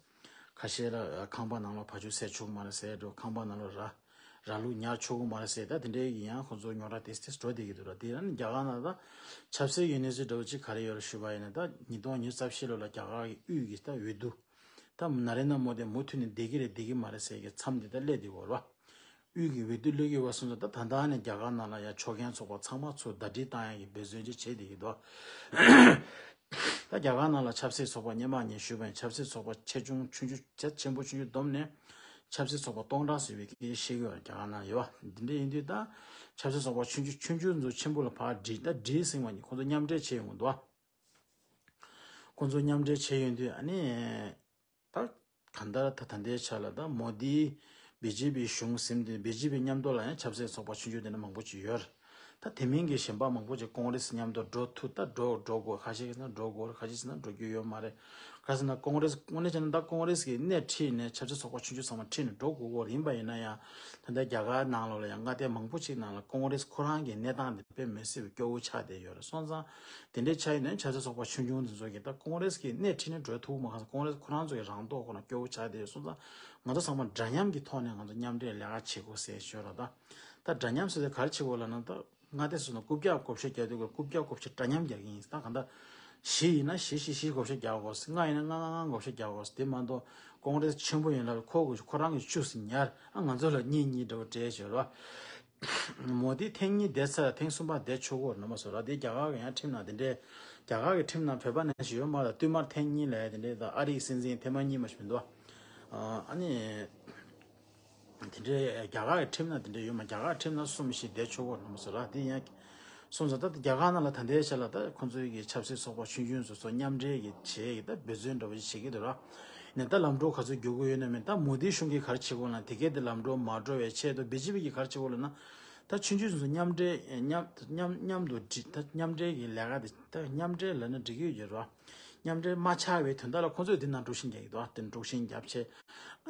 ཁ་ཤས་ལ་ཁང་པ་ནང་ལ་བ་ཕྱུགས་བསད་ཆོག་གི་མ་རེད་ཟེར་འགྲོ། ཁང་པ་ནང་ལ་ར་ར་ལུག་ཉར་ཆོག་གི་མ་རེད་ཟེར། ད་དེ་འདྲའི་གི་ཡང་ཁོང་ཚོ་རྙོག་དྲ་ཏིས་ཏིས་འགྲོ་བསྡད་ཀྱི་འདུག་ར། དེ་ཡང་རྒྱ་གར་ནང་ད་ཆབ་སྲིད་ཀྱི་གནས་ཚུལ་འདྲ་བོ་ཅིག་ག་རེ་ཡོད་རེད་ཞུས་པ་ཡིན་ན། ད་ཉིས་སྟོང་ཉི་ཤུ་རྩ་བཞི་ལོ་ལ་རྒྱ་གར་གྱི་དབུས་ཀྱི་ད་འོས་བསྡུ་ད་ནཱ་རེན་དྲ་མོ་དི་མུ་མཐུད་ནས་བསྡད་ཀྱི་རེད་བསྡད་ཀྱི་མ་རེད་ཟེར་གྱི་མཚམས་འདི་ད་སླེབས་བསྡད་ཡོད་རེད་བ། དབུས་ཀྱི་འོས་བསྡུ་སླེབས་ཀྱི་ཡོད་པ་སོང་ཙང་ད་ད་ལྟ་ནས་རྒྱ་གར་ནང་ལ་ཡང་ཆོག་མཁན་ཚོགས་པ་ཚང་མ་ཚུར་ཟླ་སྒྲིལ་བཏང་ཡག་གི་འབད་བརྩོན་ཅིག་བྱེད་བསྡད་ཀྱི་འདུག་ད་རྒྱ་གར་ནང་ལ་ཆབ་སྲིད་ཚོགས་པ་སྔོན་མ་ངས་ཞུས་པ་ཡིན། ཆབ་སྲིད་ཚོགས་པ་ཆེ་ཆུང་ཆུང་ཆུང་ཆེ་ཆེན་པོ་ཆུང་ཆུང་བསྡོམས་ནས་ཆབ་སྲིད་ཚོགས་པ་སྟོང་ཕྲག་ཟིན་པའི་སྐད་ཆ་བཤད་ཀྱི་ཡོད་རེད་རྒྱ་གར་ནང་ཡོད་བ། འདི་འདྲ་ཡིན་དུས་ད་ཆབ་སྲིད་ཚོགས་པ་ཆུང་ཆུང་ཆུང་ཆུང་ཚོ་ཆེན་པོ་ལ་ཕར་སྒྲིལ་ད་སྒྲིལ་ཟིན་པ་ཡིན། ཁོང་ཚོ་མཉམ་འབྲེལ་བྱས་ཡོང་གི་འདུག་ཁོང་ཚོ་མཉམ་འབྲེལ་བྱས་ཡོང་དུས་ཨ་ནི། ད་གང་ལྟར་ད་ད་ལྟའི་ཆ་ལ་ད་མོ་དི་བི་ཇེ་པི་གཞུང་ཟིན་དུས་བི་ཇེ་པི་མཉམ་དུ་ལ་ཡང་ཆབ་སྲིད་ཚོགས་པ་ཆུང་ཆུང་དེ་འདྲ་མང་པོ་ཅིག་ཡོད་རེད། ད་དེ་མིན་གྱི་གཞན་པ་མང་པོ་ཅིག་ཀོང་རེ་སི་མཉམ་དུ་འགྲོ་ཐུབ། ད་འགྲོ་འགྲོ་དགོས། ཁ་ཤས་ཀྱིས་ན་འགྲོ་དགོས་རེད། ཁ་ཤས་ཀྱིས་ན་འགྲོ་རྒྱུ་ཡོད་མ་རེད། ག་ཟེར་ན་ཀོང་རེ་སི་དངོས་གནས་བྱས་ན་ད་ཀོང་རེ་སི་གི་སྣེ་ཁྲིད་ནས་ཆབ་སྲིད་ཚོགས་པ་ཆུང་ཆུང་ཚང་མ་ཁྲིད་ནས་འགྲོ་དགོས་ཀྱི་ཡོད་རེད། ཡིན་པ་ཡིན་ན་ཡང་ད་ལྟ་རྒྱ་གར་ནང་ལོགས་ལ་ཡང་མངའ་སྡེ་མང་པོ་ཅིག་ནང་ལ་ཀོང་རེ་སི་ཁོ་རང་གི་གནས་སྟངས་དེ་དཔེ་མི་སྲིད་པའི་སྐྱོ་བོ་ཆགས་བསྡད་ཡོད་རེད། སོང་ཙང་དེ་འདྲའི་ཆ་ཡིན་ན་ཆབ་སྲིད་ཚོགས་པ་ཆུང་ཆུང་དེ་ཚོ་གིས་ད་ཀོང་རེ་སི་གི་སྣེ་ཁྲིད་ནས་འགྲོ་ཐུབ་མ་ཁ་སང་ཀོང་རེ་སི་ཁོ་རང་ཚོ་གི་རང་རྟོགས་ཁོ་ན་སྐྱོ་བོ་ཆགས་བསྡད་ཡོད། སོང་ཙང་ང་ཚོ་ཚང་མ་འདྲ་མཉམ་གྱི་ཐོག་ནས་ང་ཚོ་མཉམ་འབྲེལ་ལས་ཀ་བྱེད་དགོས་ཟེར་ཞུ་རོགས། ད་ད་འདྲ་མཉམ་ཟེར་དུས་ག་རེ་བྱེད་དགོས་ལབ་ན། ད་མངའ་སྡེ་སོ་སོ་ནང་རྐུབ་བཀྱག་བགོ་བཤའ་རྒྱག་དུས་སྐབས་རྐུབ་བཀྱག་བགོ་བཤའ་འདྲ་མཉམ་རྒྱག་གི་ཡིན། ད་གང་ལྟར་བཞི་ཡིན་ན་བཞི་བཞི་བཞི་བགོ་བཤའ་རྒྱག་དགོས། ལྔ་ཡིན་ན་ལྔ་ལྔ་ལྔ་བགོ་བཤའ་རྒྱག་དགོས། དེ་མ་གཏོགས་ཀོང་རེ་སི་ཆེན་པོ་ཡིན་ལབ་ཁོ་གི་ཁོ་རང་གི་བཅུ་ཟིན་ཉར། ཨ་ང་ཚོ་ལ་གཉིས་གཉིས་འདྲ་བོ་སྤྲད་ཞོར་བ། མོ་དི་ཐེངས་གཉིས་བསྡད་ཚར། ཐེངས་གསུམ་པ་བསྡད་ཆོག་གི་རེད། རྣམ་པ་ཚོ་ར། དེ་རྒྱ་གར་གི་ཡང་ཁྲིམས་ནང་དེ་འདྲའི་རྒྱ་གར་གི་ཁྲིམས་ནང་བོད་པ་ནང་བཞིན་ཡོད་མ་རེད། བསྟུད་མར་ཐེངས་གཉིས་ལ་དེ་འདྲའི་ད་ཨ་རིའི་སྲིད་འཛིན་ཐེངས་མ་གཉིས་མ་ཞིག་མི་འདུག་ཨ་ནི། དེ་འདྲའི་རྒྱ་གར་གི་ཁྲིམས་ནང་དེ་འདྲའི་ཡོད་མ། རྒྱ་གར་ཁྲིམས་ནང་གསུམ་བཞི་བསྡད་ཆོག་གོ་རྣམ་པ་ཚོ་ར། དེ་ཡང་སོང་ཙང་ད་རྒྱ་གར་ནང་ལ་ད་ལྟའི་ཆ་ལ་ད་ཁོང་ཚོའི་གི་ཆབ་སྲིད་ཚོགས་པ་ཆུང་ཆུང་ཚོ་ཚོ་མཉམ་འབྲེལ་གི་བྱེད་ཀྱི་ད་འབད་བརྩོན་འདྲ་བོ་ཞིག་བྱེད་ཀྱི་འདུག་ར། ནས་ད་ལམ་འགྲོ་ག་ཚོད་རྒྱུག་གི་ཡོད་ན་མིན། ད་མོ་དིའི་གཞུང་གིས་ག་རེ་བྱེད་དགོས་ན་དེ་གས་དེ་ལམ་འགྲོ་མ་འགྲོ་བའི་ཆེད་དུ་བི་ཇེ་པི་གིས་ག་རེ་བྱེད་དགོས་ལབ་ན། ད་ཆུང་ཆུང་ཚོ་མཉམ་འབྲེལ་མཉམ་མཉམ་མཉམ་དུ་འགྲིག་ད་མཉམ་འབྲེལ་གྱི་ལས་ཀ་དེ་ད་མཉམ་འབྲེལ་ལབ་ན་འགྲིག་གི་ཡོད་རེད་བ། མཉམ་འབྲེལ་མ་ཆགས་པའི་དོན་དག་ལ་ཁོང་ཚོས་འདི་ནང་དཀྲུག་ཤིང་རྒྱག་གི་འདུག་དེ་དཀྲུག་ཤིང་རྒྱབ་ཆེད།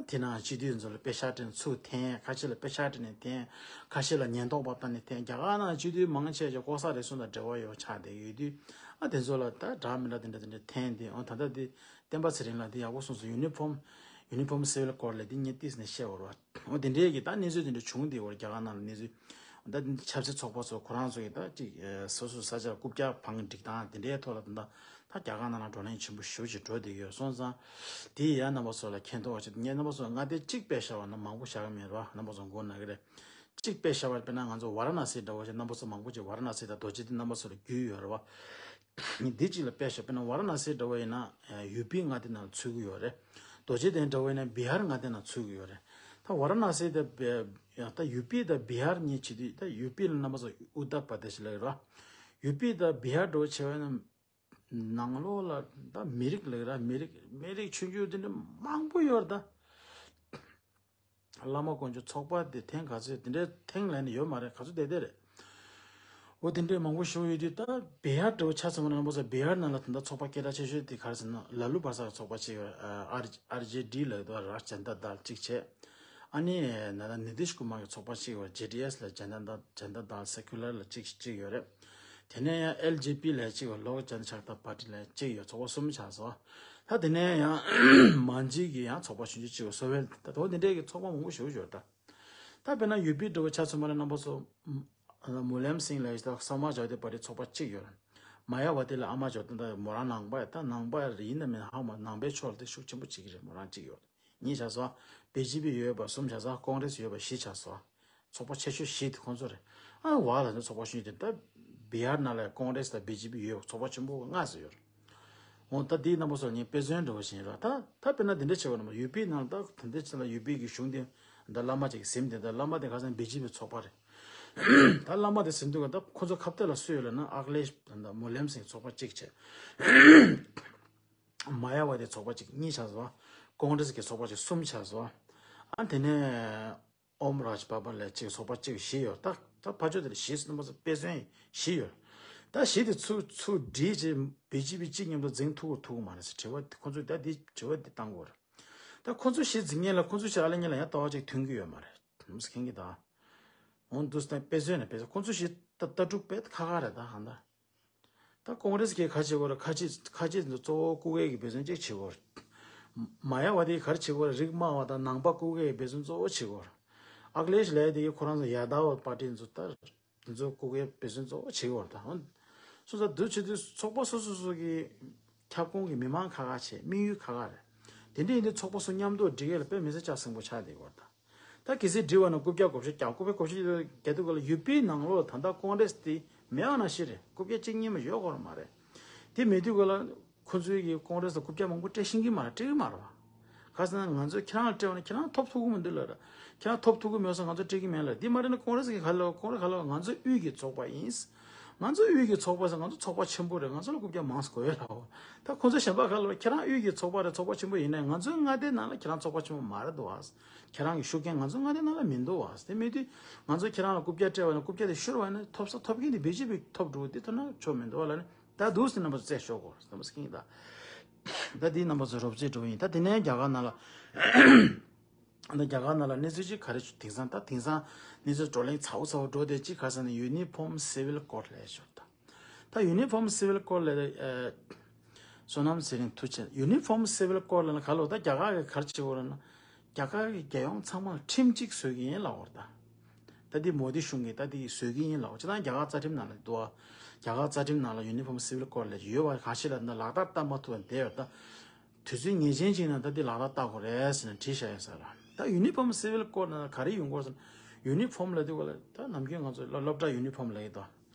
དེ་ནང་སྤྱི་འཐུས་ཚོ་ལ་པེ་ཤག་སྤྲད་ནས་ཚུར་འཐེན། ཁ་ཤས་ལ་པེ་ཤག་སྤྲད་ནས་འཐེན། ཁ་ཤས་ལ་ཉེན་རྟོག་པ་བཏང་ནས་འཐེན། རྒྱ་གར་ནང་སྤྱི་འཐུས་མང་ཆེ་ཆེ་ལྐོག་ཟ་རེ་ཟུང་དང་འབྲེལ་བ་ཡོད་ཆགས་བསྡད་ཡོད་དུས། ཨ་དེ་ཚོ་ལ་ད་འདྲ་མི་འདྲ་དེ་འདྲ་དེ་འདྲ་འཐེན་ཏེ། ཨོ་ད་ལྟ་དེ་བསྟན་པ་ཚེ་རིང་ལགས་དེ་ཡག་པོ་གསུངས་སོང་། ཡུ་ནི་ཕོམ་ཡུ་ནི་ཕོམ་སི་ཝིལ་ཀོཌ་ལབ་དེ་ངས་ཏིས་ནས་བཤད་བར་བ། འོ་དེ་འདྲའི་གི་ད་གནས་ཚུལ་དེ་འདྲ་བྱུང་བསྡད་ཡོད་རེད། རྒྱ་གར་ནང་ལ་གནས་ཚུལ། ད་ཆབ་སྲིད་ཚོགས་པ་ཚོ་ཁོ་རང་ཚོ་གི་ད་ཅིག་ཨེ་སོ་སོའི་ས་ཆར་རྐུབ་བཀྱག་འཕང་སྒྲིག་སྟངས་དེ་འདྲའི་ཐོག་ལ་ད་ད་རྒྱ་གར་ནང་ལ་བགྲོ་གླེང་ཆེན་པོ་ཞེ་པོ་ཅིག་འགྲོ་བསྡད་ཀྱི་ཡོད། སོང་ཙང་དེ་ཡང་རྣམ་པ་ཚོ་ལ་མཁྱེན་རྟོགས་ཅིག་ངས་རྣམ་པ་ཚོ་ལ་མངའ་སྡེ་གཅིག་དཔེ་བཞག་པ་ན་མང་པོ་བཞག་གི་མེད་རེད་བ། རྣམ་པ་ཚོ་མགོ་ན་གི་རེད། གཅིག་དཔེ་བཞག་པ་དཔེར་ན་ང་ཚོ་ཝ་ར་ཎ་སི་འདྲ་བོ་ཞིག་རྣམ་པ་ཚོ་མང་པོ་ཅིག་ཝ་ར་ཎ་སི་དང་རྡོ་རྗེ་གདན། རྣམ་པ་ཚོ་ལ་རྒྱུས་ཡོད་རེད་བ། འདི་གཅིག་ལ་དཔེ་བཞག་དཔེར་ན་ཝ་ར་ཎ་སི་འདྲ་བོ་ཡིན་ན་ཡུ་པི་མངའ་སྡེ་ནང་ཚུད་ཀྱི་ཡོད་རེད། རྡོ་རྗེ་གདན་འདྲ་བོ་ཡིན་ན་བི་ཧར་མངའ་སྡེ་ནང་ཚུད་ཀྱི་ཡོད་རེད། ད་ཝ་ར་ཎ་སི་དང་བི་ཡང་ད་ཡུ་པི་དང་བི་ཧར་གཉིས་བྱེད་དུས། ད་ཡུ་པི་ལ་རྣམ་པ་ཚོ་ཨུ་ཏར་པར་དེ་ཤི་ལབ་ཀྱི་རེད་བ། ཡུ་པི་དང་བི་ཧར་འདྲ་བོ་བྱས་པ་ཡིན་ན་ནང་ལོགས་ལ་ད་མི་རིགས་ལབ་ཀྱི་རེད། མི་རིགས་མི་རིགས་ཆུང་ཆུང་དེ་འདྲ་མང་པོ་ཡོད་རེད་ད། བླ་མ་དཀོན་མཆོག་ཚོགས་པ་དེ་ཐེངས་ག་ཚོད་དེ་འདྲའི་ཐེངས་ལས་ནས་ཡོད་མ་རེད། ག་ཚོད་བསྡད་བསྡད་རེད། འོ་དེ་འདྲའི་མང་པོ་ཞིག་ཡོད་དུས། ད་བི་ཧར་འདྲ་བོ་ཆ་ཚང་མ་རྣམ་པ་ཚོ་བི་ཧར་ནང་ལ་ད་ལྟ་ཚོགས་པ་སྐད་གྲགས་ཆེ་ཤོས་དེ་ག་རེ་ཟེར་ན་ལ་ལུ་བྷ་ས་གི་ཚོགས་པ་གཅིག་ཡོད། ཨར་ཨར་ཇེ་ཌི་ལབ་འདུག་ར། ཇན་ད་དལ་གཅིག་བྱས། ཨ་ནི་ན་ད་ནི་ཏིཤ་ཀུ་མར་གི་ཚོགས་པ་གཅིག་ཡོད། ཇེ་ཌི་ཨེས་ལ་ཇན་ད་དལ་ཇན་ད་དལ་སེ་ཀུ་ལར་ལ་གཅིག་གཅིག་ཡོད་རེད། དེ་ནས་ཡང་ཨེལ་ཇེ་པི་ལབ་གཅིག་ཡོད། ལོག་ཇན་ཆག་ཏ་པར་ཊི་ལབ་གཅིག་ཡོད། ཚོགས་པ་གསུམ་ཆགས་སོང་། ད་དེ་ནས་ཡང་མན་ཇི་གི་ཡང་ཚོགས་པ་ཆུང་ཆུང་གཅིག་ཡོད། སོ་ཝེལ། ད་དོ་དེ་འདྲའི་གི་ཚོགས་པ་མང་པོ་ཞེ་པོ་ཅིག་ཡོད་ད། ད་དཔེར་ན་ཡུ་པི་འདྲ་བོ་ཆ་མཚོན་པ་ན་རྣམ་པ་ཚོ་མུ་ལེམ་སིང་ལབ་ཡོད། ད་སམ་མཱཇ་ཝ་དི་པར་ཊི་ཚོགས་པ་གཅིག་ཡོད། མ་ཡ་བ་དེ་ལ་ཨ་མ་ཇོ་ཏན་ད་མོ་རང་ནང་པ་ཡ་ད་ནང་པ་ཡིན་ན་མིན་ཧ་མ་ནང་པའི་ཕྱོགས་དེ་ཤུགས་ཆེན་པོ་བྱེད་ཀྱི་རེད། མོ་རང་གཅིག་ཡོད། གཉིས་ཆགས་སོ། བི་ཇི་པི་ཡོད་པ་གསུམ་ཆགས་སོ། ཀོང་རེས་ཡོད་པ་བཞི་ཆགས་སོ། ཚོགས་པ་ཆེ་ཤོས་བཞི་དེ་ཁོང་ཚོ་རེད། ཨ་བ་ལ་ཚོགས་པ་ཤོས་དེ་ད་བི་ཧར་ནང་ལ་ཀོང་རེས་དང་བི་ཇི་པི་ཡོད་པ་ཚོགས་པ་ཆེན་པོ་ལྔ་ཙམ་ཡོད་རེད། འོ་ད་དེའི་རྣམ་པ་ཚོ་ངས་དཔེ་མཚོན་འདྲ་བོ་ཞིག་ཡིན་ར། ད་ད་དཔེར་ན་དེ་འདྲ་བྱས་པ་ན་ཡུ་པི་ནང་ད་དེ་འདྲ་བྱས་ན་ཡུ་པི་གི་གཞུང་དེ་ད་བླ་མ་ཅིག་གཟིམ་དེ་ད་བླ་མ་དེ་ཁ་སང་བི་ཇི་པི་ཚོགས་པ་རེད། ད་བླ་མ་དེ་གཟིམ་དུས་ད་ཁོ་ཚོ་ཁ་གཏད་ལ་སུ་ཡོད་ལ་ན་ཨག་ལེ་ད་མུ་ལེམ་སིང་ཚོགས་པ་གཅིག་བྱས། མ་ཡ་བ་དེ་ཚོགས་པ་གཅིག་གཉིས་ཆགས་སོ། ཀོང་རེས་ཀྱི་ཚོགས་པ་གཅིག་གསུམ་ཆགས་སོ། ཨ་དེ་ནས་ཨོམ་རཱཇ་པ་པ་ལ་གཅིག་ཚོགས་པ་གཅིག་བཞི་ཡོད། ད་ད་ཕ་ཆོས་དེ་ལ་བཞི་སུ་ནམ་པ་ཚོ་དཔེ་མཚོན་བཞི་ཡོད། ད་བཞི་དེ་ཚུར་ཚུར་སྒྲིལ་བྱས་བི་ཇི་པི་གཅིག་མཉམ་དུ་འཛིང་ཐུབ་ཀྱི་ཐུབ་ཀྱི་མ་རེད་ཟེར་དྲི་བ་ཁོ་ཚོས་ད་དེ་དྲི་བ་དེ་བཏང་དགོས་རེད། ད་ཁོ་ཚོ་བཞི་འཛིང་མཁན་ལ་ཁོ་ཚོ་བཞི་ཨ་ལེ་གཉིས་ལ་ཡང་ལྟ་བ་གཅིག་མཐུན་གྱི་ཡོད་མ་རེད། ནམ་སེ་མཁན་གྱི་ད། འོང་དུས་ད་དཔེ་མཚོན་ནས་དཔེ་མཚོན་ཁོ་ཚོ་བཞི་ད་ལྟ་གྲུབ་དཔེ་ཁ་ཁ་རེད་ད་ཧང་ད། ད་ཀོང་རེས་ཀྱིས་ག་རེ་བྱེད་དགོས་རེད། ཁ་ཆེ་ཁ་ཆེ་ཚོ་གཙོ་བོ་སྐུ་སྒེར་གྱི་འབད་བརྩོན་ཅིག་བྱེད་དགོས་རེད། མ་ཡ་བ་དེས་ག་རེ་བྱེད་དགོས་རེད། རིགས་དམའ་བ་དང་ནང་པ་སྐུ་སྒེར་གྱི་འབད་བརྩོན་གཙོ་བོ་བྱེད་དགོས་རེད། ཨག་ལེ་ཤི་ལའི་དེ་གིས་ཁོ་རང་ཚོ་ཡ་ད་བ་པར་ཏི་ཚོ་ལྟར་དེ་ཚོ་སྐུ་སྒེར་འབད་བརྩོན་གཙོ་བོ་བྱེད་དགོས་རེད་ད། འོན་སོ་སོ་དུ་བྱེད་དུས་ཚོགས་པ་སོ་སོ་སོ་གི་ཁྱབ་ཁོངས་ཀྱི་མི་མང་ཁ་ཁ་བྱེད་དམིགས་ཡུལ་ཁ་ཁ་རེད། དེ་འདྲ་ཡིན་དུས་ཚོགས་པ་སོ་མཉམ་དུ་སྒྲིག་ཡས་ལ་དཔེ་མི་སྲིད་ལྕགས་ཟིང་པོ་ཆགས་བསྡད་ཡོད་རེད་ད། ད་གལ་སྲིད་སྒྲིལ་བ་ན་རྐུབ་བཀྱག་བགོ་བཤའ་རྒྱག་རྐུབ་བཀྱག་བགོ་བཤའ་རྒྱག་དུས་ག་ལ་ཡུ་པི་ནང་ལོགས་ད་ལྟ་ཀོང་རེས་དེ་མེད་པ་ནང་བཞིན་རེད། རྐུབ་བཀྱག་གཅིག་གཉིས་མ་ཡོད་དགོས་ར་མ་རེད། དེ་མེད་དུས་ག་ལ་ཁོ་ཚོའི་གི་ཀོང་རེས་ལ་རྐུབ་བཀྱག་མང་པོ་སྤྲད་ཤེས་ཀྱི་མ་རེད། སྤྲད་ཀྱི་མ་རེད་བ། ག་ཟེར་ན་ང་ཚོས་ཁྱེད་རང་ལ་སྤྲད་པ་ན་ཁྱེད་རང་ཐོབ་ཐུབ་ཀྱི་མི་འདུག་ལབ་ར། ཁྱེད་རང་ཐོབ་ཐུབ་ཀྱི་མེད་ས་ང་ཚོ་སྤྲད་ཀྱི་མེད་ལབ། དེ་མ་རེད་ན་ཀོང་རེས་ཀྱི་ག་ལ་ཀོང་རེས་ག་ལ་ང་ཚོ་དབུས་ཀྱི་ཚོགས་པ་ཡིན། ང་ཚོ་དབུས་ཀྱི་ཚོགས་པ་ཟེར་ང་ཚོ་ཚོགས་པ་ཆེན་པོ་རེད། ང་ཚོ་ལ་རྐུབ་བཀྱག་མང་ཙམ་དགོས་ཡོད་ལབ། ད་ཁོང་ཚོ་གཞན་པ་ག་ལ་ཁྱེད་རང་དབུས་ཀྱི་ཚོགས་པ་རེད། ཚོགས་པ་ཆེན་པོ་ཡིན་ནའི་ང་ཚོའི་མངའ་སྡེའི་ནང་ལ་ཁྱེད་རང་ཚོགས་པ་ཆེན་པོ་མ་རེད་འདུག་བ། ཁྱེད་རང་གི་ཤུགས་རྐྱེན་ང་ཚོ་མངའ་སྡེའི་ནང་ལ་མི་འདུག་བ། དེ་མེད་དུས་ང་ཚོ་ཁྱེད་རང་ལ་རྐུབ་བཀྱག་སྤྲད་པ་ན་རྐུབ་བཀྱག་དེ་ཤོར་བ་ན་ཐོབ་ས་ཐོབ་མཁན་དེ་བི་ཇེ་པི་ཐོབ་འགྲོ་དེ་ཐོབ་ན་ཆོ་མི་འདུག་བ་ལ་ནི་ད་འདུག་སེ་རྣམ་པ་ཚོ་རྩད་ཤོར་གོ་རྣམ་པ་ཚོ་ཀིང་ད། ད་དེའི་རྣམ་པ་ཚོ་རོབ་རྩེད་འགྲོ་ཡིན། ད་དེ་ནས་རྒྱ་གར་ནང་ལ། ད་རྒྱ་གར་ནང་ལ་གནས་ཚུལ་ཅིག་ག་རེ་བྱུང་དེང་སང་ད་དེང་སང་གནས་ཚུལ་བགྲོ་གླེང་ཚ་བོ་ཚ་བོ་འགྲོ་དེ་ཅིག་ག་ཟེར་ན་ཡུ་ནི་ཕོམ་སི་ཝིལ་ཀོཌ་ལབ་ཡ་ཅིག་ཡོད་ད། ད་ཡུ་ནི་ཕོམ་སི་ཝིལ་ཀོཌ་ལབ་ཡ། བསོད་ནམས་ཚེ་རིང་ཐུགས་རྗེ་ཆེ། ཡུ་ནི་ཕོམ་སི་ཝིལ་ཀོཌ་ལབ་ན་ག་ལོ་ད་རྒྱ་གར་གི་ག་རེ་བྱེད་དགོས་རེད་ན། རྒྱ་གར་གི་རྒྱལ་ཡོངས་ཚང་མ་ལ་ཁྲིམས་གཅིག་བཟོ་གི་ཡིན་ལབ་ཡོད་ད། ད་འདི་མོ་དི་གཞུང་གིས་ད་འདི་བཟོ་གི་ཡིན་ལབ་ཡོད། སྤྱིར་བཏང་རྒྱ་གར་རྩ་ཁྲིམས་ནང་ལ་འདུག་བ། རྒྱ་གར་རྩ་ཁྲིམས་ནང་ལ་ཡུ་ནི་ཕོམ་སི་ཝིལ་ཀོཌ་ལབ་ཡ་ཅིག་ཡོད་བ། གང་ཞིག་ལ་ད་ལག་བསྟར་བསྟར་མ་ཐུབ་པ་བསྡད་ཡོད་ད། དུས་ཚོད་ངེས་ཅན་ཅིག་ནང་ད་འདི་ལག་བསྟར་བསྟར་དགོས་རེད་ཟེར་ནས་བྲིས་བཞག་ཡོད་ས་ར། ད་ཡུ་ནི་ཕོམ་སི་ཝིལ་ཀོཌ་ནང་ག་རེ་ཡོང་གི་ཡོད་ཟེར་ན། ཡུ་ནི་ཕོམ་ལབ་དུས་ག་ལ་ད་ནམ་རྒྱུན་ང་ཚོ་སློབ་སློབ་གྲྭ་ཡུ་ནི་ཕོམ་ལབ་ཡོད་དོ།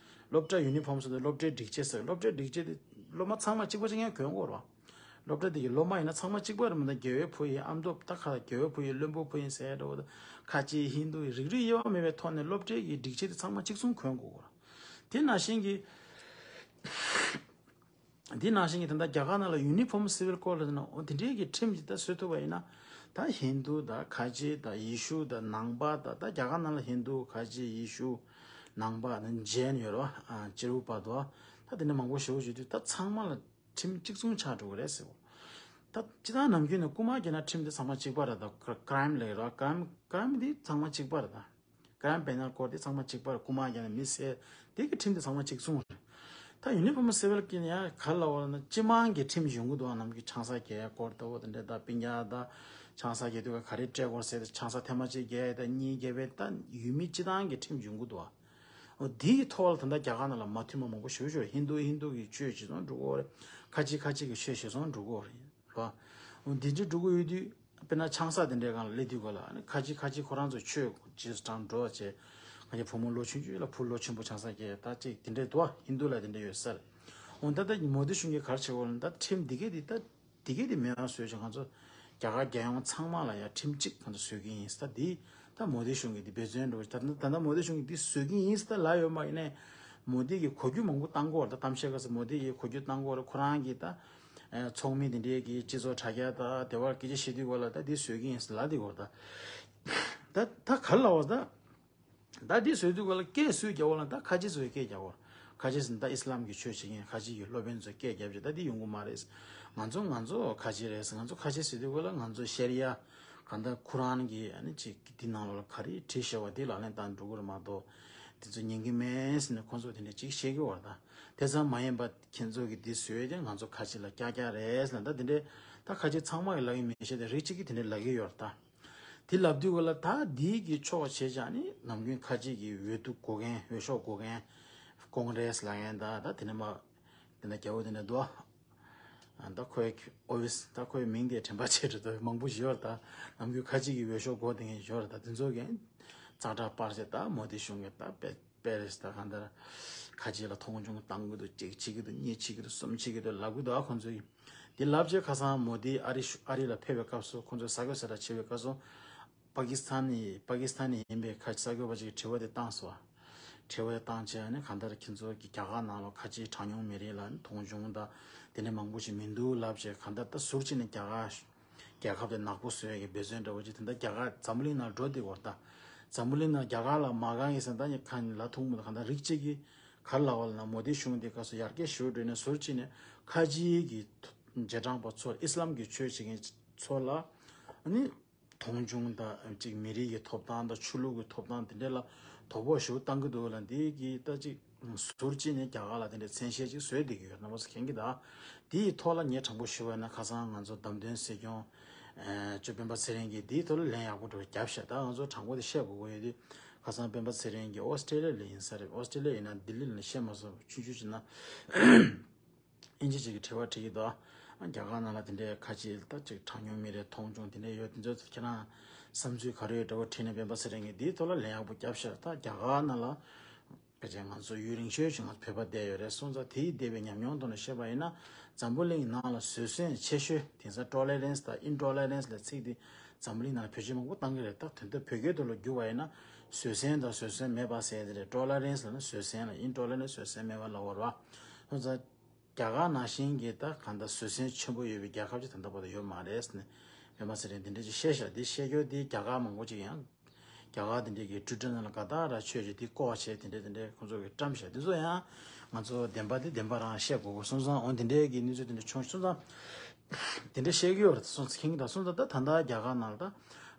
སློབ་གྲྭ་ཡུ་ནི་ཕོམ་ཟེར་དུས་སློབ་གྲྭའི་སྒྲིག་ཆས་ཟེར། སློབ་གྲྭའི་སྒྲིག་ཆས་དེ་སློབ་མ་ཚང་མ་གཅིག་པ་གཅིག་རྐྱང་གྱོན་དགོས་རེད་བ། སློབ་གྲྭ་དེ་གི་སློབ་མ་ཡིན་ན་ཚང་མ་གཅིག་པ་རེད་མི་འདུག་རྒྱལ་བའི་བུ་ཡིན་ཨ་མདོ་ད་ག་ལ་རྒྱལ་བའི་བུ་ཡིན་བློན་པོའི་བུ་ཡིན་ཟེར་འགྲོ་བ་ད། ཁ་ཆེ་ཧིན་དུ་ཡིན་རིགས་རུས་དབྱེ་བ་མེད་པའི་ཐོག་ནས་སློབ་གྲྭའི་གི་སྒྲིག་ཆས་དེ་ཚང་མ་གཅིག་མཚུངས་གྱོན་དགོས་རེད། དེ་ནང་བཞིན་གྱི། འདི་ནང་བཞིན་གྱི་ད་ལྟ་རྒྱ་གར་ནང་ལ་ཡུ་ནི་ཕོམ་སི་ཝིལ་ཀོཌ་ལབ་ན་འོ་དེ་འདྲའི་གི་ཁྲིམས་ཅིག་ད་བཟོ་ཐུབ་པ་ཡིན་ན། ད་ཧིན་དུ་དང་ཁ་ཆེ་དང་ཡེ་ཤུ་དང་ནང་པ་དང་ད་རྒྱ་གར་ནང་ལ་ཧིན་དུ་ཁ་ཆེ་ཡེ་ཤུ་ནང་པ་ནི་ཇེན་ཡོད་རེད་བ། ཨ་ཅི་རུ་པ་དོ། ད་དེ་འདྲ་མང་པོ་ཞེ་པོ་ཅིག་འདུག་ད་ཚང་མ་ལ་ཁྲིམས་གཅིག་མཚུངས་ཆགས་འགྲོ་གི་རེད་ཟེར་བ། ད་སྤྱིར་བཏང་ནམ་རྒྱུན་ནས་རྐུ་མ་བརྒྱབ་ན་ཁྲིམས་དེ་ཚང་མ་གཅིག་པ་རེད་ད། ཀ་རའིམ་ལབ་ཀྱི་རེད་བ། ཀ་རའིམ་ཀ་རའིམ་དེ་ཚང་མ་གཅིག་པ་རེད་ད། ཀ་རའིམ་པེ་ནལ་ཀོཌ་དེ་ཚང་མ་གཅིག་པ་རེད། རྐུ་མ་བརྒྱབ་ནས་མི་བསད་དེ་གི་ཁྲིམས་དེ་ཚང་མ་གཅིག་མཚུངས་རེད། ད་ཡུ་ནི་ཕོམ་སི་ཝིལ་ཀོཌ་ཡང་ག་རེ་ལབ་པ་ལབ་ན་སྤྱི་དམངས་ཀྱི་ཁྲིམས་ཡོང་གི་འདུག་ཨ་ནམ་རྒྱུན་ཆང་ས་བརྒྱབ་ཡ་སྐོར་ལྟ་བུ་དེ་འདྲ་ད་སྤུན་ཀྱག་ད་ཆང་ས་བརྒྱབ་དུས་ག་རེ་སྤྲད་དགོས་ཟེར་ཏེ་ཆང་ས་ཐེངས་མ་གཅིག་བརྒྱབ་ཡ་ད་གཉིས་བརྒྱབ་པའི་ད་ཡུལ་མི་སྤྱི་བཏང་གི་ཁྲིམས་ཡོང་གི་འདུག་ཨ། འོ་དེའི་ཐོག་ལ་ད་ལྟ་རྒྱ་གར་ནང་ལ་མ་མཐུན་པ་མང་པོ་ཞེ་པོ་ཅིག་ཡོད་རེད། ཧིན་དུ་ཧིན་དུ་གི་ཆོས་ཞེ་ཚང་འགྲོ་གི་ཡོད་རེད། ཁ་ཆེ་ཁ་ཆེ་གི་ཆོས་ཞེ་ཚང་འགྲོ་གི་ཡོད་རེད། རོ། འོ་འདི་འདྲ་འགྲོ་གི་ཡོད་དུས་དཔེར་ན་ཆང་ས་དེ་འདྲའི་སྒང་ལ་སླེབས་དུས་ག་ལ་ཨ་ནི་ཁ་ཆེ་ཁ་ཆེ་ཁོ་རང་ཚོ་ཆོས་རྗེས་སུ་འབྲང་འགྲོ་བྱས། ང་ཚོ་བུ་མོ་ལོ་ཆུང་ཆུང་ལ་བུ་ལོ་ཆེན་པོ་ཆང་ས་བརྒྱབ་ད་ཅིག་དེ་འདྲའི་འདུག་ཧིན་དུ་ལ་དེ་འདྲ་ཡོད་ས་རེད། འོ་ད་ལྟ་མོ་དི་གཞུང་གིས་ག་རེ་བྱེད་དགོས་ལབ་ན་ད་ཁྲིམས་འདི་གས་འདི་ད། དེ་གས་དེ་མེད་པ་བཟོས་ཀྱང་ང་ཚོ་རྒྱ་གར་རྒྱལ་ཡོངས་ཚང་མ་ལ་ཡང་ཁྲིམས་གཅིག་ང་ཚོ་བཟོ་གི་ཡིན་ཟེར། ད་འདི་ད་མོ་དི་གཞུང་གིས་འདི་འབད་བརྩོན་འགྲོ་ད་ད་ལྟ་མོ་དི་གཞུང་གིས་འདི་བཟོ་གི་ཡིན་ཟེར་ད་ལབ་ཡོད་མ་ཡིན་ནའི་མོ་དི་གིས་གོ་རྒྱུ་མང་པོ་བཏང་གི་ཡོད་རེད། ད་གཏམ་བཤད་སྐབས་སུ་མོ་དི་གིས་གོ་རྒྱུ་བཏང་གི་ཡོད་རེད། ཁོ་རང་གིས་ད་ཚོགས་མི་དེ་འདྲའི་གི་སྤྱི་ཚོགས་དྲ་རྒྱ་ད་དེ་བར་སྐད་ཆ་བཤད་དུས་ག་ལ་ད་འདི་བཟོ་གི་ཡིན་ཟེར་ལབ་བསྡད་ཡོད་རེད། ད་ད་ད་ག་རེ་ལབ་པ་ད། ད་འདི་བཟོས་དུས་ག་ལ་སྐད་སུས་རྒྱབ་པ་ལ་ད་ཁ་ཆེ་ཚོས་སྐད་རྒྱབ་པ། ཁ་ཆེ་ཟེར་ན་ད་ཨི་སི་ལམ་གྱི་ཆོས་བྱེད་མཁན་ཁ་ཆེ་གི་སློབ་དཔོན་ཚོས་སྐད་རྒྱབ་བྱས་ད་འདི་ཡོང་གི་མ་རེད། ང་ཚོ་ང་ཚོ་ཁ་ཆེ་རེད་ཟེར། ང་ཚོ་ཁ་ཆེ་ཟེར་དུས་ག་ལ་ང་ཚོ་ཤ་རི་ཡ་གང་ལྟར་ཁུ་རན་གྱི་ཨ་ནི་ཅིག་འདི་ནང་ལོགས་ལ་ག་རེ་བྲིས་བཞག་པ་འདི་ལག་ལེན་བསྟར་འགྲོ་གི་རེད་མ་གཏོགས་འདི་ཚོ་ཉན་གི་མེད་ཟེར་ནས་ཁོང་ཚོ་དེ་འདྲ་ཅིག་བཤད་ཀྱི་ཡོད་རེད། ད་དེ་ཙམ་མ་ཡིན་པ་ཁྱེད་ཚོ་གི་འདི་བཟོས་ཏེ་ང་ཚོ་ཁ་ཆེ་ལ་ཀྱག་ཀྱག་རེད་ཟེར་ན་ད་འདི་འདྲའི་ད་ཁ་ཆེ་ཚང་མ་གི་ལབ་ཀྱི་མེད་བཤད་དེ་རིགས་གཅིག་གིས་དེ་འདྲ་ལབ་ཀྱི་ཡོད་རེད་ད། དེ་ལབ་དུས་ག་ལ་ད་དེའི་གི་ཕྱོགས་བྱས་ཀྱང་ནི་ནམ་རྒྱུན་ཁ་ཆེ་གི་འོས་བསྡུ་དགོས་མཁན་འོས་ཤོག་དགོས་མཁན་ཀོང་རེས་ལབ་མཁན་ད་ད་དེ་ནས་མ་ དེ་འདྲ་རྒྱལ་པོ་དེ་འདྲ་འདུག་ཨ། ད་ཁོའི་ཨོ་ཕི་སི་ད་ཁོའི་མིང་དེ་དྲན་པ་བརྗེད་འགྲོ་འདུག་མང་པོ་ཞིག་ཡོད་རེད། ད་ནམ་རྒྱུན་ཁ་ཅིག་གི་འོས་ཤོག་སྒོ་དེ་ངས་ཡོད་རེད། ད་དེ་ཚོ་གི་ཙག་སྒྲ་སྤར་བྱས། ད་མོ་དི་གཞུང་གི་ད་པེ་པེ་རེས་ད་གང་ལྟར་ཁ་ཅིག་ལ་མཐོང་ཆུང་བཏང་གི་འདུག་གཅིག་བྱེད་ཀྱི་འདུག་གཉིས་བྱེད་ཀྱི་འདུག་གསུམ་བྱེད་ཀྱི་འདུག་ལབ་གི་འདུག་ཨ། ཁོང་ཚོས་དེ་ལབ་བྱས་ཁ་སང་མོ་དི་ཨ་རི་ཨ་རི་ལ་ཕེབས་པའི་སྐབས་སུ། ཁོང་ཚོས་ས་གོ་ས་ལ་ཆེ་བའི་སྐབས་སུ། པ་ཀི་སི་ཐན་ནི་པ་ཀི་སི་ཐན་ནི་ཡིན་པའི་ཁ་ས་གོ་བ་ཅིག་དྲི་བ་དེ་བཏང་སོང་། དྲི་བ་དེ་བཏང་བྱས་ནས་གང་ལྟར་ཁྱེད་ཚོ་གི་རྒྱ་གར་ནང་ལ་ཁ་ཆེའི་གྲངས་ཉུང་མི་རིགས་ལ་མཐོང་ཆུང་དང་དེ་འདྲ་མང་པོ་ཞིག་མི་འདུག་ལབ་བྱས། གང་ལྟར་ད་ཟུར་གཅིག་ནས་རྒྱ་གར་རྒྱལ་ཁབ་དེ་ནག་པོ་བཟོ་ཡ་གི་འབད་བརྩོན་འདྲ་བོ་ཅིག་དེ་འདྲ་རྒྱ་གར་འཛམ་བུ་གླིང་ནང་འགྲོ་བསྡད་ཡོད་རེད། ད་འཛམ་བུ་གླིང་ནང་རྒྱ་གར་ལ་མ་དགའ་མཁན་ཟེར་ད་ནི་གང་ལ་ཐུག་མི་འདུག་གང་ལྟར་རིགས་གཅིག་གིས་ག་རེ་ལབ་པ་ལབ་ན། མོ་དི་གཞུང་དེ་སྐབས་སུ་ཡར་རྒྱས་ཞེ་པོ་འགྲོ་ནས་ཟུར་གཅིག་ནས་ཁ་ཆེའི་གི་རྗེས་འབྲང་པ་ཚོ། ཨི་སི་ལམ་གྱི་ཆོས་བྱེད་མཁན་ཚོ་ལ་ནི། མཐོང་ཆུང་དང་། གཅིག་མི་རིགས་ཀྱི་ཐོབ་ཐང་དང་ཆོས་ལུགས་ཀྱི་ཐོབ་ཐང་དེ་འདྲ་ལ་དོ་ཕོག་ཞེ་པོ་བཏང་གི་འདུག་ལ། འདི་གིས་ད་གཅིག་ཟུར་གཅིག་ནས་རྒྱ་གར་ལ་དེ་འདྲའི་མཚན་ཤས་ཅིག་བཟོས་བསྡད་ཀྱི་ཡོད། རྣམ་པ་ཚོ་མཁྱེན་གྱི་ད། དེའི་ཐོག་ལ་ངས་དྲང་པོ་ཞུ་བ་ཡིན་ན། ཁ་སང་ང་ཚོ་བདམས་ཐོན་སྲིད་སྐྱོང་ཨ་ཅོ་སྤེན་པ་ཚེ་རིང་གིས་དེའི་ཐོག་ལ་ལན་ཡག་པོ་འདྲ་བོ་བརྒྱབ་ཤག་ད་ང་ཚོ་དྲང་པོ་དེ་བཤད་དགོས་ཀྱི་ཡོད་དུས། ཁ་སང་སྤེན་པ་ཚེ་རིང་གིས་ཨོ་སི་ཀྲི་ལི་ཡ་ལ་ཡིན་ས་རེད། ཨོ་སི་ཀྲི་ལི་ཡ་ཡིན་ན་ལྡི་ལི་ལ་བཤད་མ་སོང་། ཆུང་ཆུང་བྱས་ན། ཨིན་ཇི་ཅིག་གི་དྲི་བ་དྲིས་ཀྱི་འདུག་ཨ། རྒྱ་གར་ནང་ལ་དེ་འདྲའི་ཁ་ཆེ་ད་ཅིག་གྲངས་ཉུང་མི་རེ་མཐོང་ཆུང་དེ་འདྲ་ཡོད། དེ་ཚོ་ཁྱེད་རང་བསམ་ཚུལ་ག་རེ་ཡོད་འདྲ་བོ་དྲིས་ནས་སྤེན་པ་ཚེ་རིང་གིས་འདིའི་ཐོག་ལ་ལན་ཡག་པོ་བརྒྱབ་ཤག་ད་རྒྱ་གར་ནང་ལ་ཕལ་ཆེར་ང་ཚོ་ཡུན་རིང་ཤོས་ཤིག་ང་ཚོ་བོད་པ་བསྡད་ཡོད་རེད། སོང་ཙང་དེའི་འདས་པའི་ཉམས་མྱོང་ཐོག་ནས་བཤད་པ་ཡིན་ན། འཛམ་བུ་གླིང་ནང་ལ་བཟོད་བསྲན་ཆེ་ཤོས་དེང་སང་ཊོ་ལེ་རན་སི་དང་ཨིན་ཊོ་ལེ་རན་སི་ལབ་ཚིག་དེ་འཛམ་བུ་གླིང་ནང་ལ་བེད་སྤྱོད་མང་པོ་བཏང་གི་རེད། ད་དོན་དག་བོད་སྐད་ཐོག་ལ་བསྒྱུར་བ་ཡིན་ན། བཟོད་བསྲན་དང་བཟོད་བསྲན་མེད་པ་ཟེར་དེ་རེད། ཊོ་ལེ་རན་སི་ལབ་ན་བཟོད་བསྲན་ལ། ཨིན་ཊོ་ལེ་རན་སི་བཟོད་བསྲན་མེད་པ་ལབ་པ་རེད་བ། སོང་ཙང་། རྒྱ་གར་ནང་བཞིན་གྱི་ད་གང་ལྟར་བཟོད་བསྲན་ཆེན་པོ་ཡོད་པའི་རྒྱལ་ཁབ་ཅིག་ད་ལྟ་བར་དུ་ཡོད་མ་རེད་ཟེར་ནས་སྤེན་པ་ཚེ་རིང་འདི་འདྲ་ཅིག་བཤད་ཤག་འདི་བཤད་རྒྱུ་འདི་རྒྱ་གར་མང་པོ་ཅིག་ཡང་རྒྱ་གར་འདི་འདྲ་གི་ཊུའི་ཊར་ནང་ལ་ག་ད་ར་ཆོས་ཅིག་འདི་བཀོད་བྱས་དེ་འདྲ་དེ་འདྲ་ཁོང་ཚོ་གི་བཀྲམ་ཤག་འདི་ཚོ་ཡང་ང་ཚོ་བདེན་པ་འདི་བདེན་པ་རང་བཤད་དགོས་དགོས་སོང་ཙང་། འོ་འདི་འདྲའི་གི་གནས་ཚུལ་དེ་འདྲ་བྱུང་སོང་ཙང་། དེ་འདྲ་བཤད་ཀྱི་ཡོད་རེད། སོང་ཙང་མཁྱེན་གྱི་ད། སོང་ཙང་ད་ད་ལྟ་རྒྱ་གར་ནང་ལ་ད་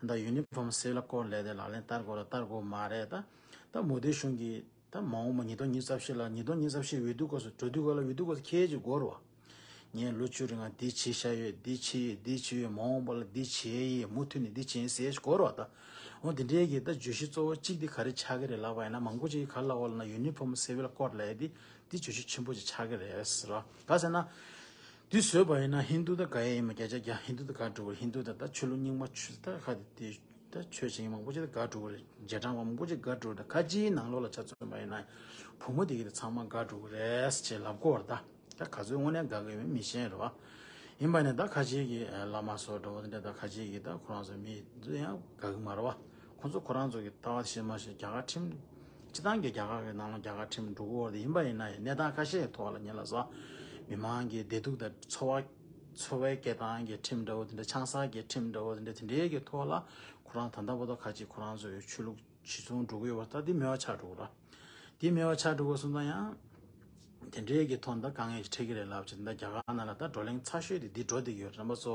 ད་ཡུ་ནི་ཕོམ་སི་ཝིལ་ཀོཌ་ལབ་དེ་ལག་ལེན་བསྟར་དགོས་ལ་བསྟར་དགོས་མ་རེད། ད་ད་མོ་དི་གཞུང་གི་ད་མ་འོངས་པ་ཉིས་སྟོང་ཉི་ཤུ་རྩ་བཞི་ལ། ཉིས་སྟོང་ཉི་ཤུ་རྩ་བཞི་འོས་བསྡུ་སྐབས་སུ། འགྲོ་དུས་སྐབས་ལ་འོས་བསྡུ་སྐབས་སུ་ཁྱེད་ཀྱི་དགོས་རེད་བ། ངས་ལོ་བཅུ་རིང་ང་འདི་བྱས་བཞག་ཡོད། འདི་བྱས་ཡོད། འདི་བྱས་ཡོད། མ་འོངས་པ་ལ་འདི་བྱས་ཡིན། མུ་མཐུད་ནས་འདི་བྱས་ཡིན་ཟེར་ཞིག་དགོས་རེད་བ་ད། འོ་དེ་འདྲའི་གི་ད་བརྗོད་གཞི་གཙོ་བོ་གཅིག་འདི་ག་རེ་ཆགས་ཀྱི་རེད་ལབ་པ་ཡིན་ན། མང་པོ་ཅིག་གིས་ག་རེ་ལབ་པ་ལབ་ན། ཡུ་ནི་ཕོམ་སི་ཝིལ་ཀོཌ་ལབ་ཡ་འདི་འདི་བརྗོད་གཞི་ཆེན་པོ་ཅིག་ཆགས་ཀྱི་རེད་ཟེར་བ། ག་ཟེར་ན། འདི་བཟོས་པ་ཡིན་ན་ཧིན་དུ་དང་ག་ཡ་ཡིན་མ། བརྒྱ་ཆ་བརྒྱ་ཧིན་དུ་དང་དགའ་འགྲོ་གི་རེད། ཧིན་དུ་དང་ད་ཆོས་ལུགས་རྙིང་མ་ཆོས་ད་ག་དེ་དེ། ད་ཆོས་བྱེད་མཁན་མང་པོ་ཅིག་དགའ་འགྲོ་གི་རེད། རྗེས་འབྲང་པ་མང་པོ་ཅིག་དགའ་འགྲོ་གི་རེད། ད་ཁ་ཆེའི་ནང་ལོགས་ལ་ཆ་མཚོན་པ་ཡིན་ན་བུ་མོ་དེ་གི་དེ་ཚང་མ་དགའ་འགྲོ་གི་རེད་ཅེས་ལབ་ཀྱི་ཡོད་རེད་ད། ད་ག་ཚོད་དངོས་གནས་དགའ་གི་ཡོད་མེད་མི་ཤེས་རེད་བ། ཡིན་པ་ནས་ད་ཁ་ཆེའི་གི་བླ་མ་སོགས་འདྲ་བོ་དེ་འདྲ། ད་ཁ་ཆེའི་གི་ད་ཁོ་རང་ཚོ་མི་ཚོ་ཡང་དགའ་གི་མ་རེད་བ། ཁོ་ཚོ་ཁོ་རང་ཚོ་གི་ལྟ་བ་ཤེས་མ་ཤེས། རྒྱ་གར་ཁྲིམས་སྤྱི་བཏང་གི་རྒྱ་གར་གི་ནང་ལ་རྒྱ་གར་ཁྲིམས་འགྲོ་གི་ཡོད་རེད། ཡིན་པ་ཡིན་ན་ཡང་གནས་སྟངས་ཁ་ཤས་ཀྱི་ཐོག་ལ་ཉེ་ལ་སོགས་མི་མང་གི་བདེ་སྡུག་དང་འཚོ་བ། འཚོ་བའི་སྐྱེལ་སྟངས་ཀྱི་ཁྲིམས་འདྲ་བོ་དེ་འདྲ། ཆང་ས་གི་ཁྲིམས་འདྲ་བོ་དེ་འདྲ། དེ་འདྲའི་གི་ཐོག་ལ་ཁོ་རང་ད་ལྟ་བར་དུ་ཁ་ཅིག་ཁོ་རང་ཚོའི་ཆོས་ལུགས་གཞི་བཟུང་འགྲོ་གི་ཡོད་པ། ད་འདི་མེད་པ་ཆགས་འགྲོ་གི་རེད། འདི་མེད་པ་ཆགས་འགྲོ་གི་སོང་ཙང་ཡང་དེ་འདྲའི་གི་ཐོག་ད་དཀའ་ངལ་ཞིག་འཕྲད་ཀྱི་རེད་ལབ་བྱས། ད་རྒྱ་གར་ནང་ལ་ད་བགྲོ་གླེང་ཚ་ཤོས་དེ་འདི་འགྲོ་བསྡད་ཀྱི་ཡོད་རེད། རྣམ་པ་ཚོ་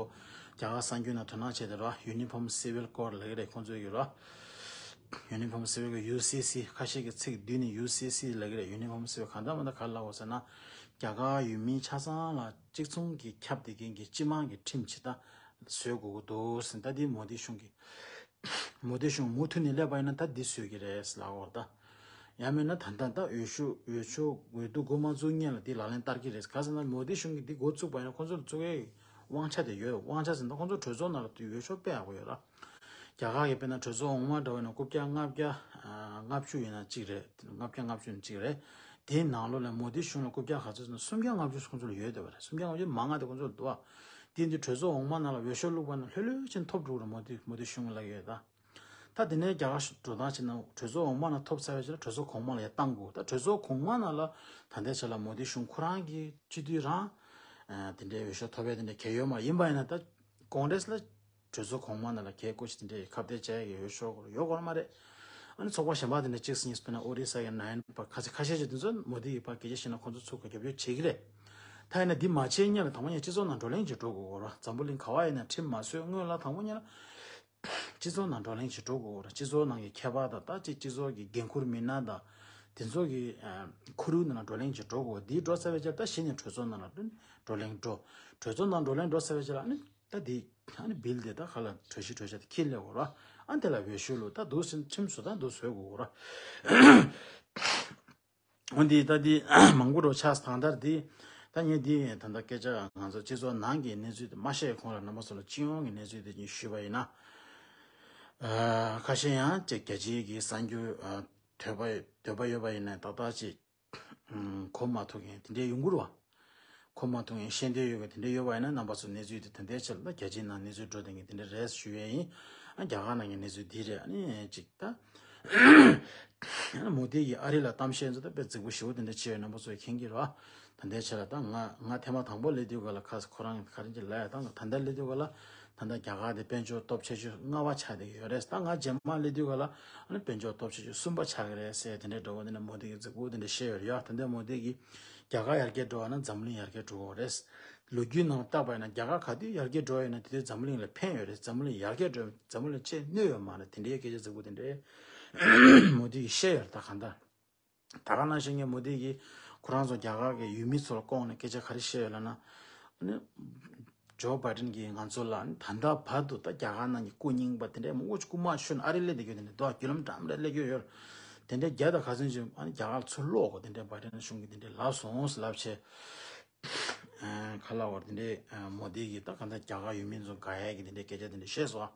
རྒྱ་གར་གསར་འགྱུར་ནང་དོ་སྣང་བྱས་ཏེ་རེད། ཡུ་ནི་ཕོམ་སི་ཝིལ་ཀོཌ་ལབ་ཀྱི་རེད་ཁོང་ཚོས་ཀྱི་རེད། ཡུ་ནི་ཕོམ་སི་ཝིལ་ཀོཌ། ཡུ་སི་སི། ཁ་ཤས་ཀྱི་ཚིག་བསྡུས་ནས་ཡུ་སི་སི་ལབ་ཀྱི་རེད། ཡུ་ནི་ཕོམ་སི་ཝིལ་ཀོཌ། གང་ལྟར་མ་ལྟར་ག་རེ་ལབ་ཡོད་ཟེར་ན། རྒྱ་གར་ཡུལ་མི་ཆ་ཚང་ལ་གཅིག་མཚུངས་ཀྱི་ཁྱབ་བསྡད་མཁན་གྱི་སྤྱི་དམངས་ཀྱི་ཁྲིམས་ཅིག་ད་བཟོ་དགོས་ཀྱི་འདུག་ཟེར། ད་འདི་མོ་དི་གཞུང་གི། མོ་དི་གཞུང་མུ་མཐུད་ནས་སླེབས་པ་ཡིན་ན་ད་འདི་བཟོ་གི་རེད་ཟེར་ལབ་ཀྱི་ཡོད་རེད་ད། ཡང་མིན་ན་ད་ལྟ་ད་འོས་ཤོག་འོས་ཤོག་འོས་བསྡུ་འགོ་མ་བཙུགས་སྔོན་ལ་འདི་ལག་ལེན་བསྟར་གྱི་རེད། ག་ཟེར་ན་མོ་དི་གཞུང་གིས་འདི་འགོ་བཙུགས་པ་ཡིན་ན་ཁོང་ཚོར་བཙུགས་ཡའི་དབང་ཆ་དེ་ཡོད། དབང་ཆ་ཟེར་ན་ཁོང་ཚོ་གྲོས་ཚོགས་ནང་ལ་དེ་འོས་ཤོག་དཔེ་ཡག་པོ་ཡོད་ར། རྒྱ་གར་གྱི་དཔེར་ན་གྲོས་ཚོགས་འོག་མ་འདྲ་བོ་ཡིན་ན་རྐུབ་བཀྱག་ལྔ་བརྒྱ་ལྔ་བཅུ་ཡིན་ན་གཅིག་རེད། ལྔ་བརྒྱ་ལྔ་བཅུ་ཡིན་ན་གཅིག་རེད། དེའི་ནང་ལོགས་ལ་མོ་དི་གཞུང་ལ་རྐུབ་བཀྱག་ག་ཚོད་ཟེར་ན་སུམ་བརྒྱ་ལྔ་བཅུ་ཁོང་ཚོ་ལ་ཡོད་བསྡད་པ་རེད། སུམ་བརྒྱ་ལྔ་བཅུ་མང་ང་དེ་ཁོང་ཚོ་ལ་འདུག་ཨ། དེ་འདི་གྲོས་ཚོགས་འོག་མ་ནང་ལ་འོས་ཤོག་བླུགས་པ་ན་ལྷོད་ལྷོད་ཅིག་ཐོབ་འགྲོ་གི་རེད། མོ་དི་མོ་དི་གཞུང་ལ་ཡོད་ད། ད་དེ་ནས་རྒྱ་གར་འགྲོ་སྟངས་བྱས་ན་གྲོས་ཚོགས་འོག་མ་ནང་ཐོབ་ཚར་བའི་ཆ་ལ་གྲོས་ཚོགས་གོང་མ་ལ་ཡར་བཏང་དགོས། ད་གྲོས་ཚོགས་གོང་མ་ནང་ལ་ད་ལྟའི་ཆ་ལ་མོ་དི་གཞུང་ཁོ་རང་གི་སྤྱི་འཐུས་རང་དེ་འདྲའི་འོས་ཤོག་ཐོབ་ཡ་དེ་འདྲ་གལ་ཡོད་མ་རེད། ཡིན་པ་ཡིན་ན་ད་ཀོང་གྷི་རེ་སི་ལ་གྲོས་ཚོགས་གོང་མ་ནང་ལ་གལ་སྐོར་ཞིག་དེ་འདྲའི་ཁ་གཏད་བྱ་ཡ་གི་འོས་ཤོག་ཡོད་དགོས་མ་རེད། ཨ་ནི་ཚོགས་པ་གཞན་པ་དེ་འདྲ་གཅིག་གཉིས་སུ་དཔེར་ན་ཨོ་རི་ས་ཡ་ནན་པ་ཁ་ཤས་ཁ་ཤས་ཤིག་དེ་ཚོ་མོ་དི་ཡི་བར་སྐད་ཆ་བཤད་ན་ཁོང་ཚོ་ཚུར་གུ་རྒྱབ་སྐྱོར་བྱེད་ཀྱི་རེད། ད་ཡིན་ན་འདི་མ་བྱས་སྔོན་ལ་དང་པོ་ཉིད་སྤྱི་ཚོགས་ནང་བགྲོ་གླེང་བྱེད་འགྲོ་དགོས་ར། འཛམ་བུ་གླིང་ག་བ་ཡིན་ན་ཁྲིམས་མ་བཟོས་སྔོན་ལ་དང་པོ་ཉིད་ལ་སྤྱི་ཚོགས་ནང་བགྲོ་གླེང་བྱེད་འགྲོ་དགོས་ར། སྤྱི་ཚོགས་ནང་གི་ཁྱད་པར་དང་ད་ཅིག་སྤྱི་ཚོགས་ཀྱི་འགན་འཁུར་མི་སྣ་དང་དེ་ཚོ་གི་ཁོར་ཡུག་ནང་ལ་བགྲོ་གླེང་བྱེད་འགྲོ་དགོས། འདི་འགྲོ་ཚར་བའི་རྗེས་ད་གཞི་ནས་གྲོས་ཚོགས་ནང་ལ་བགྲོ་གླེང་འགྲོ། གྲོས་ཚོགས་ནང་བགྲོ་གླེང་འགྲོ་ཚར་བའི་རྗེས་ལ་ཨ་ནི་ད་འདི་ཨ་ནི་བིལ་དེ་ད་ག་ལ་གྲོས་གཞི་གྲོས་འཆར་དེ་འཁྱེར་སླེབས་དགོས་ར། ཨ་ནི་དེ་ལ་འོས་ཤོག་བླུགས། ད་འདུག་སེ་ཁྲིམས་བཟོ་སྟངས་འདུག་བཟོ་དགོས་ར། འོན་ཏེ་ད་འདི་མང་པོ་འགྲོ་ཆགས་སོང་། ད་ལྟ་འདི་ ད་ངས་འདི་ད་ལྟ་སྐད་ཆ་ང་ཚོ་སྤྱི་ཚོགས་ནང་གི་གནས་ཚུལ་དེ་མ་བཤད་གོང་ལ་རྣམ་པ་ཚོ་ལ་སྤྱི་ཡོངས་ཀྱི་གནས་ཚུལ་དེ་ཅིག་ཞུས་པ་ཡིན་ན། ཨ། ཁ་ཤས་ཡང་ཅིག་རྒྱལ་སྤྱིའི་གི་གསར་འགྱུར་ཨ། འདོད་པ་འདོད་པ་ཡོད་པ་ཡིན་ན་ཏག་ཏག་ཅིག་ཨ། གོ་མ་ཐུབ་མཁན་དེ་འདྲས་ཡོང་གི་རེད་བ། གོ་མ་ཐུབ་མཁན་ཤེས་འདོད་ཡོད་མཁན་དེ་འདྲས་ཡོད་པ་ཡིན་ན་རྣམ་པ་ཚོ་གནས་ཚུལ་དེ་ད་ལྟའི་ཆར་ལ་རྒྱལ་སྤྱིའི་ནང་གནས་ཚུལ་འགྲོ་བསྡད་མཁན་དེ་འདྲས་རེད་ཞུ་ཡས་ཡིན། ཨ། རྒྱ་གར་ནང་གི་གནས་ཚུལ་འདི་རེད། ཨ་ནི་ཅིག་ད། མོ་དི་གིས་ཨ་རི་ལ་གཏམ་བཤད་ཚོ་ད་དཔེ་རྫིག་པོ་ཞེ་པོ་དེ་འདྲ་བྱས་ཡོད། རྣམ་པ་ཚོས་མཁྱེན་གྱི་རེད་བ། ད་ལྟའི་ཆ་ལ་ད་ང་ང་ཐེངས་མ་དང་པོ་སླེབས་དུས་ག་ལ་ཁ་ཁོ་རང་ག་རེ་ཅིག་ལབ་ཡ། ད་ང་ད་ལྟ་སླེབས་དུས་ག་ལ་ད་ལྟ་རྒྱ་གར་དེ་དཔལ་འབྱོར་སྟོབས་ཆེ་ཤོས་ལྔ་པ་ཆགས་བསྡད་ཀྱི་ཡོད་རེད། ད་ང་རྗེས་མ་སླེབས་དུས་ག་ལ་ཨ་ནི་དཔལ་འབྱོར་སྟོབས་ཆེ་ཤོས་གསུམ་པ་ཆགས་ཀྱི་རེད་ཟེར་དེ་འདྲའི་འདྲ་བོ་དེ་འདྲ་མོ་དི་གིས་རྫིག་པོ་དེ་འདྲ་བཤད་ཡོད་རེད་ཡ། ད་ལྟ་མོ་དི་གིས་རྒྱ་གར་ཡར་རྒྱས་འགྲོ་བ་ན་འཛམ་གླིང་ཡར་རྒྱས་འགྲོ་གི་རེད། ལོ་རྒྱུས་ནང་བལྟས་པ་ཡིན་ན་རྒྱ་གར་ག་དུས་ཡར་རྒྱས་འགྲོ་ཡོད་ན་དེ་དུས་འཛམ་གླིང་ལ་ཕན་ཡོད་རེད། འཛམ་གླིང་ཡར་རྒྱས་འགྲོ་འཛམ་གླིང་ལ་ཆེས་གནོད་ཡོད་མ་རེད། དེ་འདྲའི་སྐད་ཆ་རྫིག་པོ་དེ་འདྲའི་མོ་དི་གིས་བཤད་ཡོད་རེད། ད་གང་ལྟར་ད་ག་ནང་བཞིན་ངས་མོ་དི་གིས་ཁོ་རང་ཚོ་རྒྱ་གར་གྱི་ཡུལ་མི་ཚོ་ལ་ཁོང་ནས་སྐད་ཆ་ག་རེ་བཤད་ཡོད་ལབ་ན། ཨ་ནི་ཇོ་བྷའི་ཌེན་གྱིས་ང་ཚོ་ལ་ད་ལྟ་བར་དུ་ད་རྒྱ་གར་ནང་གི་སྐུ་རྙིང་པ་དེ་འདྲའི་མང་པོ་ཅིག་རྐུ་མ་ཤོར་ནས་ཨ་རི་སླེབས་བསྡད་ཡོད། དེ་འདྲ་འདུག་བརྒྱུད་ལམ་འདྲ་མི་འདྲ་སླེབས་ཡོད་ཡོད། དེ་འདྲའི་རྒྱ་དང་ཁ་ཚོན་ཅིག་ཨ་ནི་རྒྱ་གར་ལ་ཚུར་སློག་དགོས་དེ་འདྲའི་བྷའི་ཌེན་གཞུང་གིས་དེ་འདྲའི་ལབ་སོང་ལབ་བྱས། ཨ། ག་ལབ་དགོས་རེད། དེ་འདྲའི་ཨ། མོ་དི་གིས་ད་གང་ལྟར་རྒྱ་གར་ཡུལ་མི་ཚོ་དགའ་ཡག་གི་དེ་འདྲའི་སྐད་ཆ་དེ་འདྲ་བཤད་སོང་།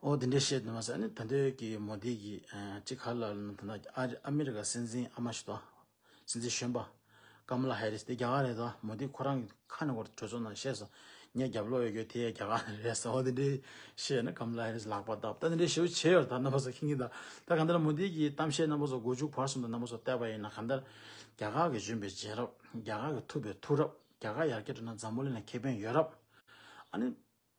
ཨོ་དེ་འདྲ་བཤད་དུས་མ་ཟད་ཨ་ནི་ད་ལྟའི་གི་མོ་དི་གིས་ཨ། ཅིག་ག་ལབ་ན་ད་ལྟ་ཨ་ཨ་མི་རི་ཀ་སྲིད་འཛིན་ཨ་མ་ཞིག་དང་། སྲིད་འཛིན་གཞོན་པ། ཀམ་ལ་ཧེ་རིས་དེ་རྒྱ་གར་རེད་དོ། མོ་དི་ཁོ་རང་གི་ཁ་ནས་སྐོར་གྲོས་ཚོགས་ནང་བཤད་སོང་། ངའི་རྒྱབ་ལོགས་ཡོད་རྒྱུ་དེ་རྒྱ་གར་རེད་ཟེར། འོ་དེ་འདྲའི་བཤད་ན་ཀམ་ལ་ཧེ་རིས་ལག་པ་བརྡབས། ད་དེ་འདྲའི་ཞེ་པོ་བྱས་ཡོད་རེད། ད་རྣམ་པ་ཚོ་མཁྱེན་གྱི་ད། ད་གང་ལྟར་མོ་དི་གི་གཏམ་བཤད་རྣམ་པ་ཚོ་མགོ་མཇུག་བར་གསུམ་དུ་རྣམ་པ་ཚོ་བལྟས་པ་ཡིན་ན་གང་ལྟར་རྒྱ་གར་གི་བྱོན་པའི་རྗེས་རབས། རྒྱ་གར་གི་ཐུབ་པའི་ཐུགས་རབས། རྒྱ་གར་ཡར་རྒྱས་འགྲོ་ན་འཛམ་བུ་གླིང་ལ་ཁེ་ཕན་ཡོད་རབས། ཨ་ནི།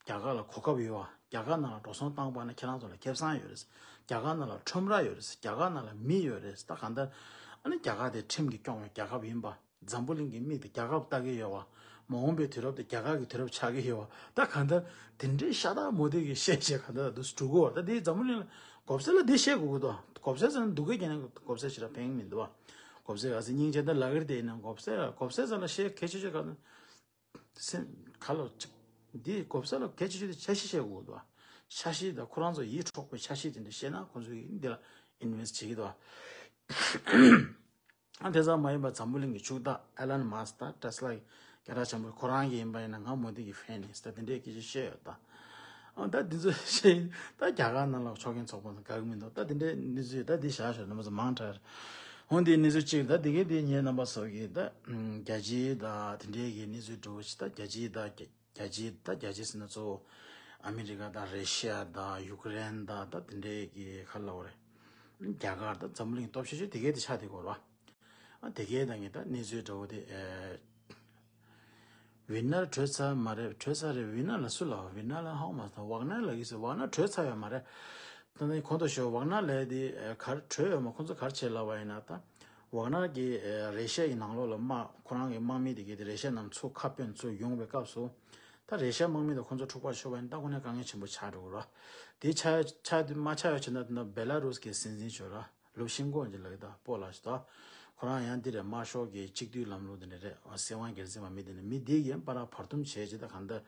རྒྱ་གར་ལ་གོ་སྐབས་ཡོད་པ། རྒྱ་གར་ནང་ལ་འགྲོ་སོང་བཏང་པ་ན་ཁྱེད་རང་ཚོ་ལ་ཁེ་བཟང་ཡོད་རེད། རྒྱ་གར་ནང་ལ་ཁྲོམ་ར་ཡོད་རེད། རྒྱ་གར་ནང་ལ་མི་ཡོད་རེད། ད་གང་ལྟར་ཨ་ནི་རྒྱ་གར་དེ་ཁྲིམས་ཀྱིས་སྐྱོང་བའི་རྒྱལ་ཁབ་ཡིན་པ། འཛམ་བུ་གླིང་གི་མིག་དེ་རྒྱ་གར་ལ་ལྟ་གི་ཡོད་པ། མ་འོངས་པའི་དུས་རབས་དེ་རྒྱ་གར་གྱི་དུས་རབས་ཆགས་ཀྱི་ཡོད་པ། ད་གང་ལྟར་དེ་འདྲའི་ཤ་སྟག་མོ་དི་གིས་བཤད་བྱས་གང་ལྟར་འདུག་འགྲོ་གི་ཡོད་པ། ད་དེ་འཛམ་བུ་གླིང་ལ་གོ་ས་ལ་དེ་བཤད་དགོས་ཀྱི་འདུག་གོ་ས་ཟེར་ན་སྡུག་གི་རྒྱ་ནས་གོ་ས་ཞེ་དྲག་ཕན་གྱི་མི་འདུག་བ། གོ་ས་ག་ཚོད་སྙིང་རྗེ་ད་ལབ་ཀྱི་རེད། དེ་ཡིན་ན་གོ་ས་གོ་ས་ཟེར་ན་བཤད་གལ་ཆེ་ཤོས་ག་ཚོད། སེམས་ཁ་ལོ་གཅིག་འདི་གོ་ས་ལ་གལ་ཆེ་ཤོས་དེ་འཆར་གཞི་བཤད་དགོས་འདུག་འཆར་གཞི་དང་ཁོ་རང་ཚོ་ཡིད་འཕྲོག་པའི་འཆར་གཞི་དེ་འདྲ་བཤད་ན་ཁོ་ཚོས་འདི་ལ་ཨིན་ཝེ་སི་ཊི་བྱེད་ཀྱི་འདུག་ཨ་དེ་ཙམ་མ་ཡིན་པར་འཛམ་བུ་གླིང་གི་ཕྱུག་བདག་ཨེ་ལོན་མཱ་སི་ཀི་དང་ཊེ་སི་ལ་གི་སྐད་གྲགས་ཆེན་པོ་ཁོ་རང་གི་ཡིན་པ་ཡིན་ན་ང་མོ་དི་གི་ཕེན་ཡིན་ཟེར་དེ་འདྲའི་སྐད་ཆ་བཤད་ཡོད་ད། ཨ་ད་འདི་ཚོ་བཤད་ད་རྒྱ་གར་ནང་ལ་ཕྱོགས་འགལ་ཚོགས་པ་ཚོ་དགའ་གི་མི་འདུག་ད་དེ་འདྲའི་གནས་ཚུལ་ད་འདི་བཞག་ཤོག་རྣམ་པ་ཚོ་མང་དྲགས། འོན་ཏེ་གནས་ཚུལ་གཅིག་ད་དེ་གའི་དེ་ངས་རྣམ་པ་ཚོ་གི་ད་རྒྱལ་སྤྱི་ད་དེ་འདྲའི་གི་གནས་ཚུལ་འགྲོ་བ་ཞིག་ད་རྒྱལ་སྤྱི་ད་རྒྱལ་སྤྱི་ད་རྒྱལ་སྤྱི་ཟེར་ན་གཙོ་བོ་ཨ་མི་རི་ཀ་དང་རེ་ཤི་ཡ་དང་ཡུ་ཀེ་རེན་དང་ད་དེ་འདྲའི་གི་ག་ལབ་དགོས་རེད། རྒྱ་གར་ད་འཛམ་གླིང་སྟོབས་ཆེ་ཤོས་དེ་གའི་དེ་ཆགས་བསྡད་ཡོད་རེད་བ། ཨ་དེ་གའི་ད་ངས་ད་གནས་ཚུལ་འདྲ་བོ་དེ་ཨེ། ཝི་ན་བྲོས་ཚར་མ་རེད། བྲོས་ཚར་རེད། ཝི་ན་ལ་སུ་ལབ། ཝི་ན་ལ་ཧོང་མ་སོང་། ཝག་ན་ལ་གི་སུ། ཝག་ན་བྲོས་ཚར་ཡོད་མ་རེད། ད་ནི་གོང་དུ་ཞུས་ཝག་ན་ལ་དེ་གར་བྲོས་ཡོད་མ། ཁོང་ཚོ་གར་བྱས་ལབ་པ་ཡིན་ན་ད་ཝག་ན་གི་རེ་ཤ་ཡི་ནང་ལོགས་ལ་དམག་ཁོ་རང་གི་དམག་མི་དེ་གའི་དེ་རེ་ཤ་རྣམས་ཚུར་ཁ་སྤོན་ཚུར་ཡོང་བའི་སྐབས་སུ་ད་རེ་ཤ་དམག་མི་དང་ཁོང་ཚོ་འཁྲུག་པ་ཤོར་བ་ཡིན་ད་ཁོ་ནས་དཀའ་ངལ་ཆེན་པོ་ཆགས་འགྲོ་གི་རེད། དེ་ཆགས་ཆགས་དུས་མ་ཆགས་ཡོད་ཕྱིན་ན་དེ་ན་བེ་ལ་རུས་ཀྱི་སྲིད་འཛིན་ཞུ་ར། ལུ་ཤིན་ཀོ་ཅིག་ལབ་ཀྱི་འདུག་སྤོ་ལགས་ཤིག་འདུག་ཁོ་རང་ཡང་འདི་རེད། དམར་ཤོག་གི་གཅིག་སྡུད་ལམ་ལུགས་འདི་འདྲ་རེད། སྲིད་དབང་སྒེར་འཛིན་པ་མི་འདི་ནི་མི་འདི་གིས་པར་བར་འདུམ་བྱས་ཅི་ད་གང་ལྟར་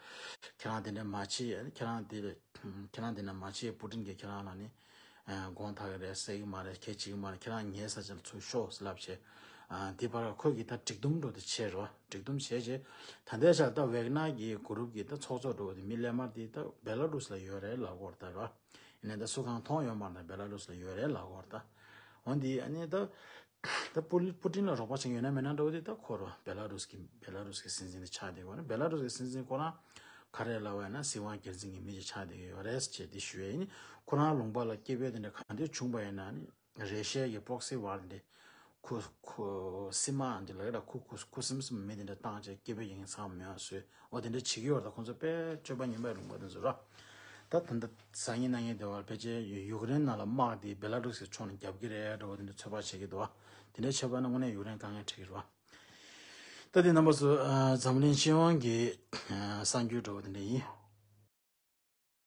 ཁྱེད་རང་འདི་འདྲ་མ་བྱེད། ཁྱེད་རང་འདི་ཁྱེད་རང་འདི་འདྲ་མ་བྱེད། པུ་ཏིན་གྱིས་ཁྱེད་རང་ལ་ནི་དགོངས་དག་གི་རེད་ཟེར་གྱི་མ་རེད། ཁྱེད་བྱེད་ཀྱི་མ་རེད། ཁྱེད་རང་ངའི་ས་ཆ་ལ་ཚུར་ཤོག་ཟེར་ལབ་བྱས། འདི་བར་ཁོ་གིས་ད་སྒྲིག་འདུམ་འགྲོ་དུ་བྱས་རོ། སྒྲིག་འདུམ་བྱས་རྗེས་ད་ལྟའི་ཆར་ད་ཝེག་ནར་གྱི་གུ་རུབ་ཀྱི་ད་ཚོགས་གཙོ་འགྲོ་བ་དེ་མི་སླེབས་མ་རེད། དེ་ད་བེ་ལ་རུས་ལ་ཡོད་རེད་ལབ་ཀྱི་ཡོད་རེད་ད་རོ། ཡིན་ནའི་ད་སུ་གང་མཐོང་ཡོད་མ་རེད། བེ་ལ་རུས་ལ་ཡོད་རེད་ལབ་ཀྱི་ཡོད་རེད་ད། འོན་ཏེ་ཨ་ནི་ད་ད་པུ་པུ་ཏིན་ལ་རོགས་པ་བྱེད་མཁན་ཡོད་ན་མེད་ན་འདྲ་བོ་དེ་ད་ཁོ་རོ་བེ་ལ་རུས་ཀྱི་བེ་ལ་རུས་ཀྱི་སྲིད་འཛིན་དེ་ཆགས་བསྡད་ཡོད་རེད། བེ་ལ་རུས་ཀྱི་སྲིད་འཛིན་ཁོ་རང་ག་རེ་ལབ་པ་ཡིན་ན་སྲིད་དབང་སྒེར་འཛིན་གྱི་མི་ཞིག་ཆགས་བསྡད་ཡོད་རེད་ཅེས་དེ་ཞུ་ཡས་ཡིན། ཁོ་རང་ལུང་པ་ལ་སྐད་འབོད་དེ་འདྲ་གང་འདྲ་བྱུང་པ་ཡིན་ན་ནི་རེ་ཤ་ཡའི་པོག་སི་བར་འདི་ཁུ་ཁུ་སི་མ་འདི་ལ་ར་ཁུ་ཁུ་ཁུ་སིམ་སིམ་མི་དེ་འདྲ་བཏང་བྱས་སྐད་འབོད་ཡིན་ཚང་མེད་པ་བཟོས། འོ་དེ་འདྲ་བྱེད་ཀྱི་ཡོད་རེད། ད་ཁོང་ཚོ་དཔེ་སྤྱོད་པ་ངན་པའི་ལུང་པ་དེ་ཚོ་ར། ད་ད་ལྟ་སང་ཉིན་གནངས་ཉིན་དེ་བར་ཕལ་ཆེར་ཡུ་ཡུ་ཀེ་རེན་ནང་ལ་དམག་དེ་བེ་ལ་རུ་སི་ཕྱོགས་ནས་རྒྱབ་ཀྱི་རེད་འདྲ་བོ་དེ་འདྲ་ཚོད་དཔག་བྱེད་ཀྱི་འདུག་བ། དེ་འདྲ་བྱས་པ་ན་དངོས་གནས་ཡུ་ཀེ་རེན་དཀའ་ངལ་འཕྲད་ཀྱི་རེད་བ། ད་དེ་རྣམ་པ་ཚོ་ཨ་འཛམ་གླིང་སྤྱི་ཡོངས་ཀྱི་ཨ་གསར་འགྱུར་འདྲ་བོ་དེ་འདྲ་ཡིན།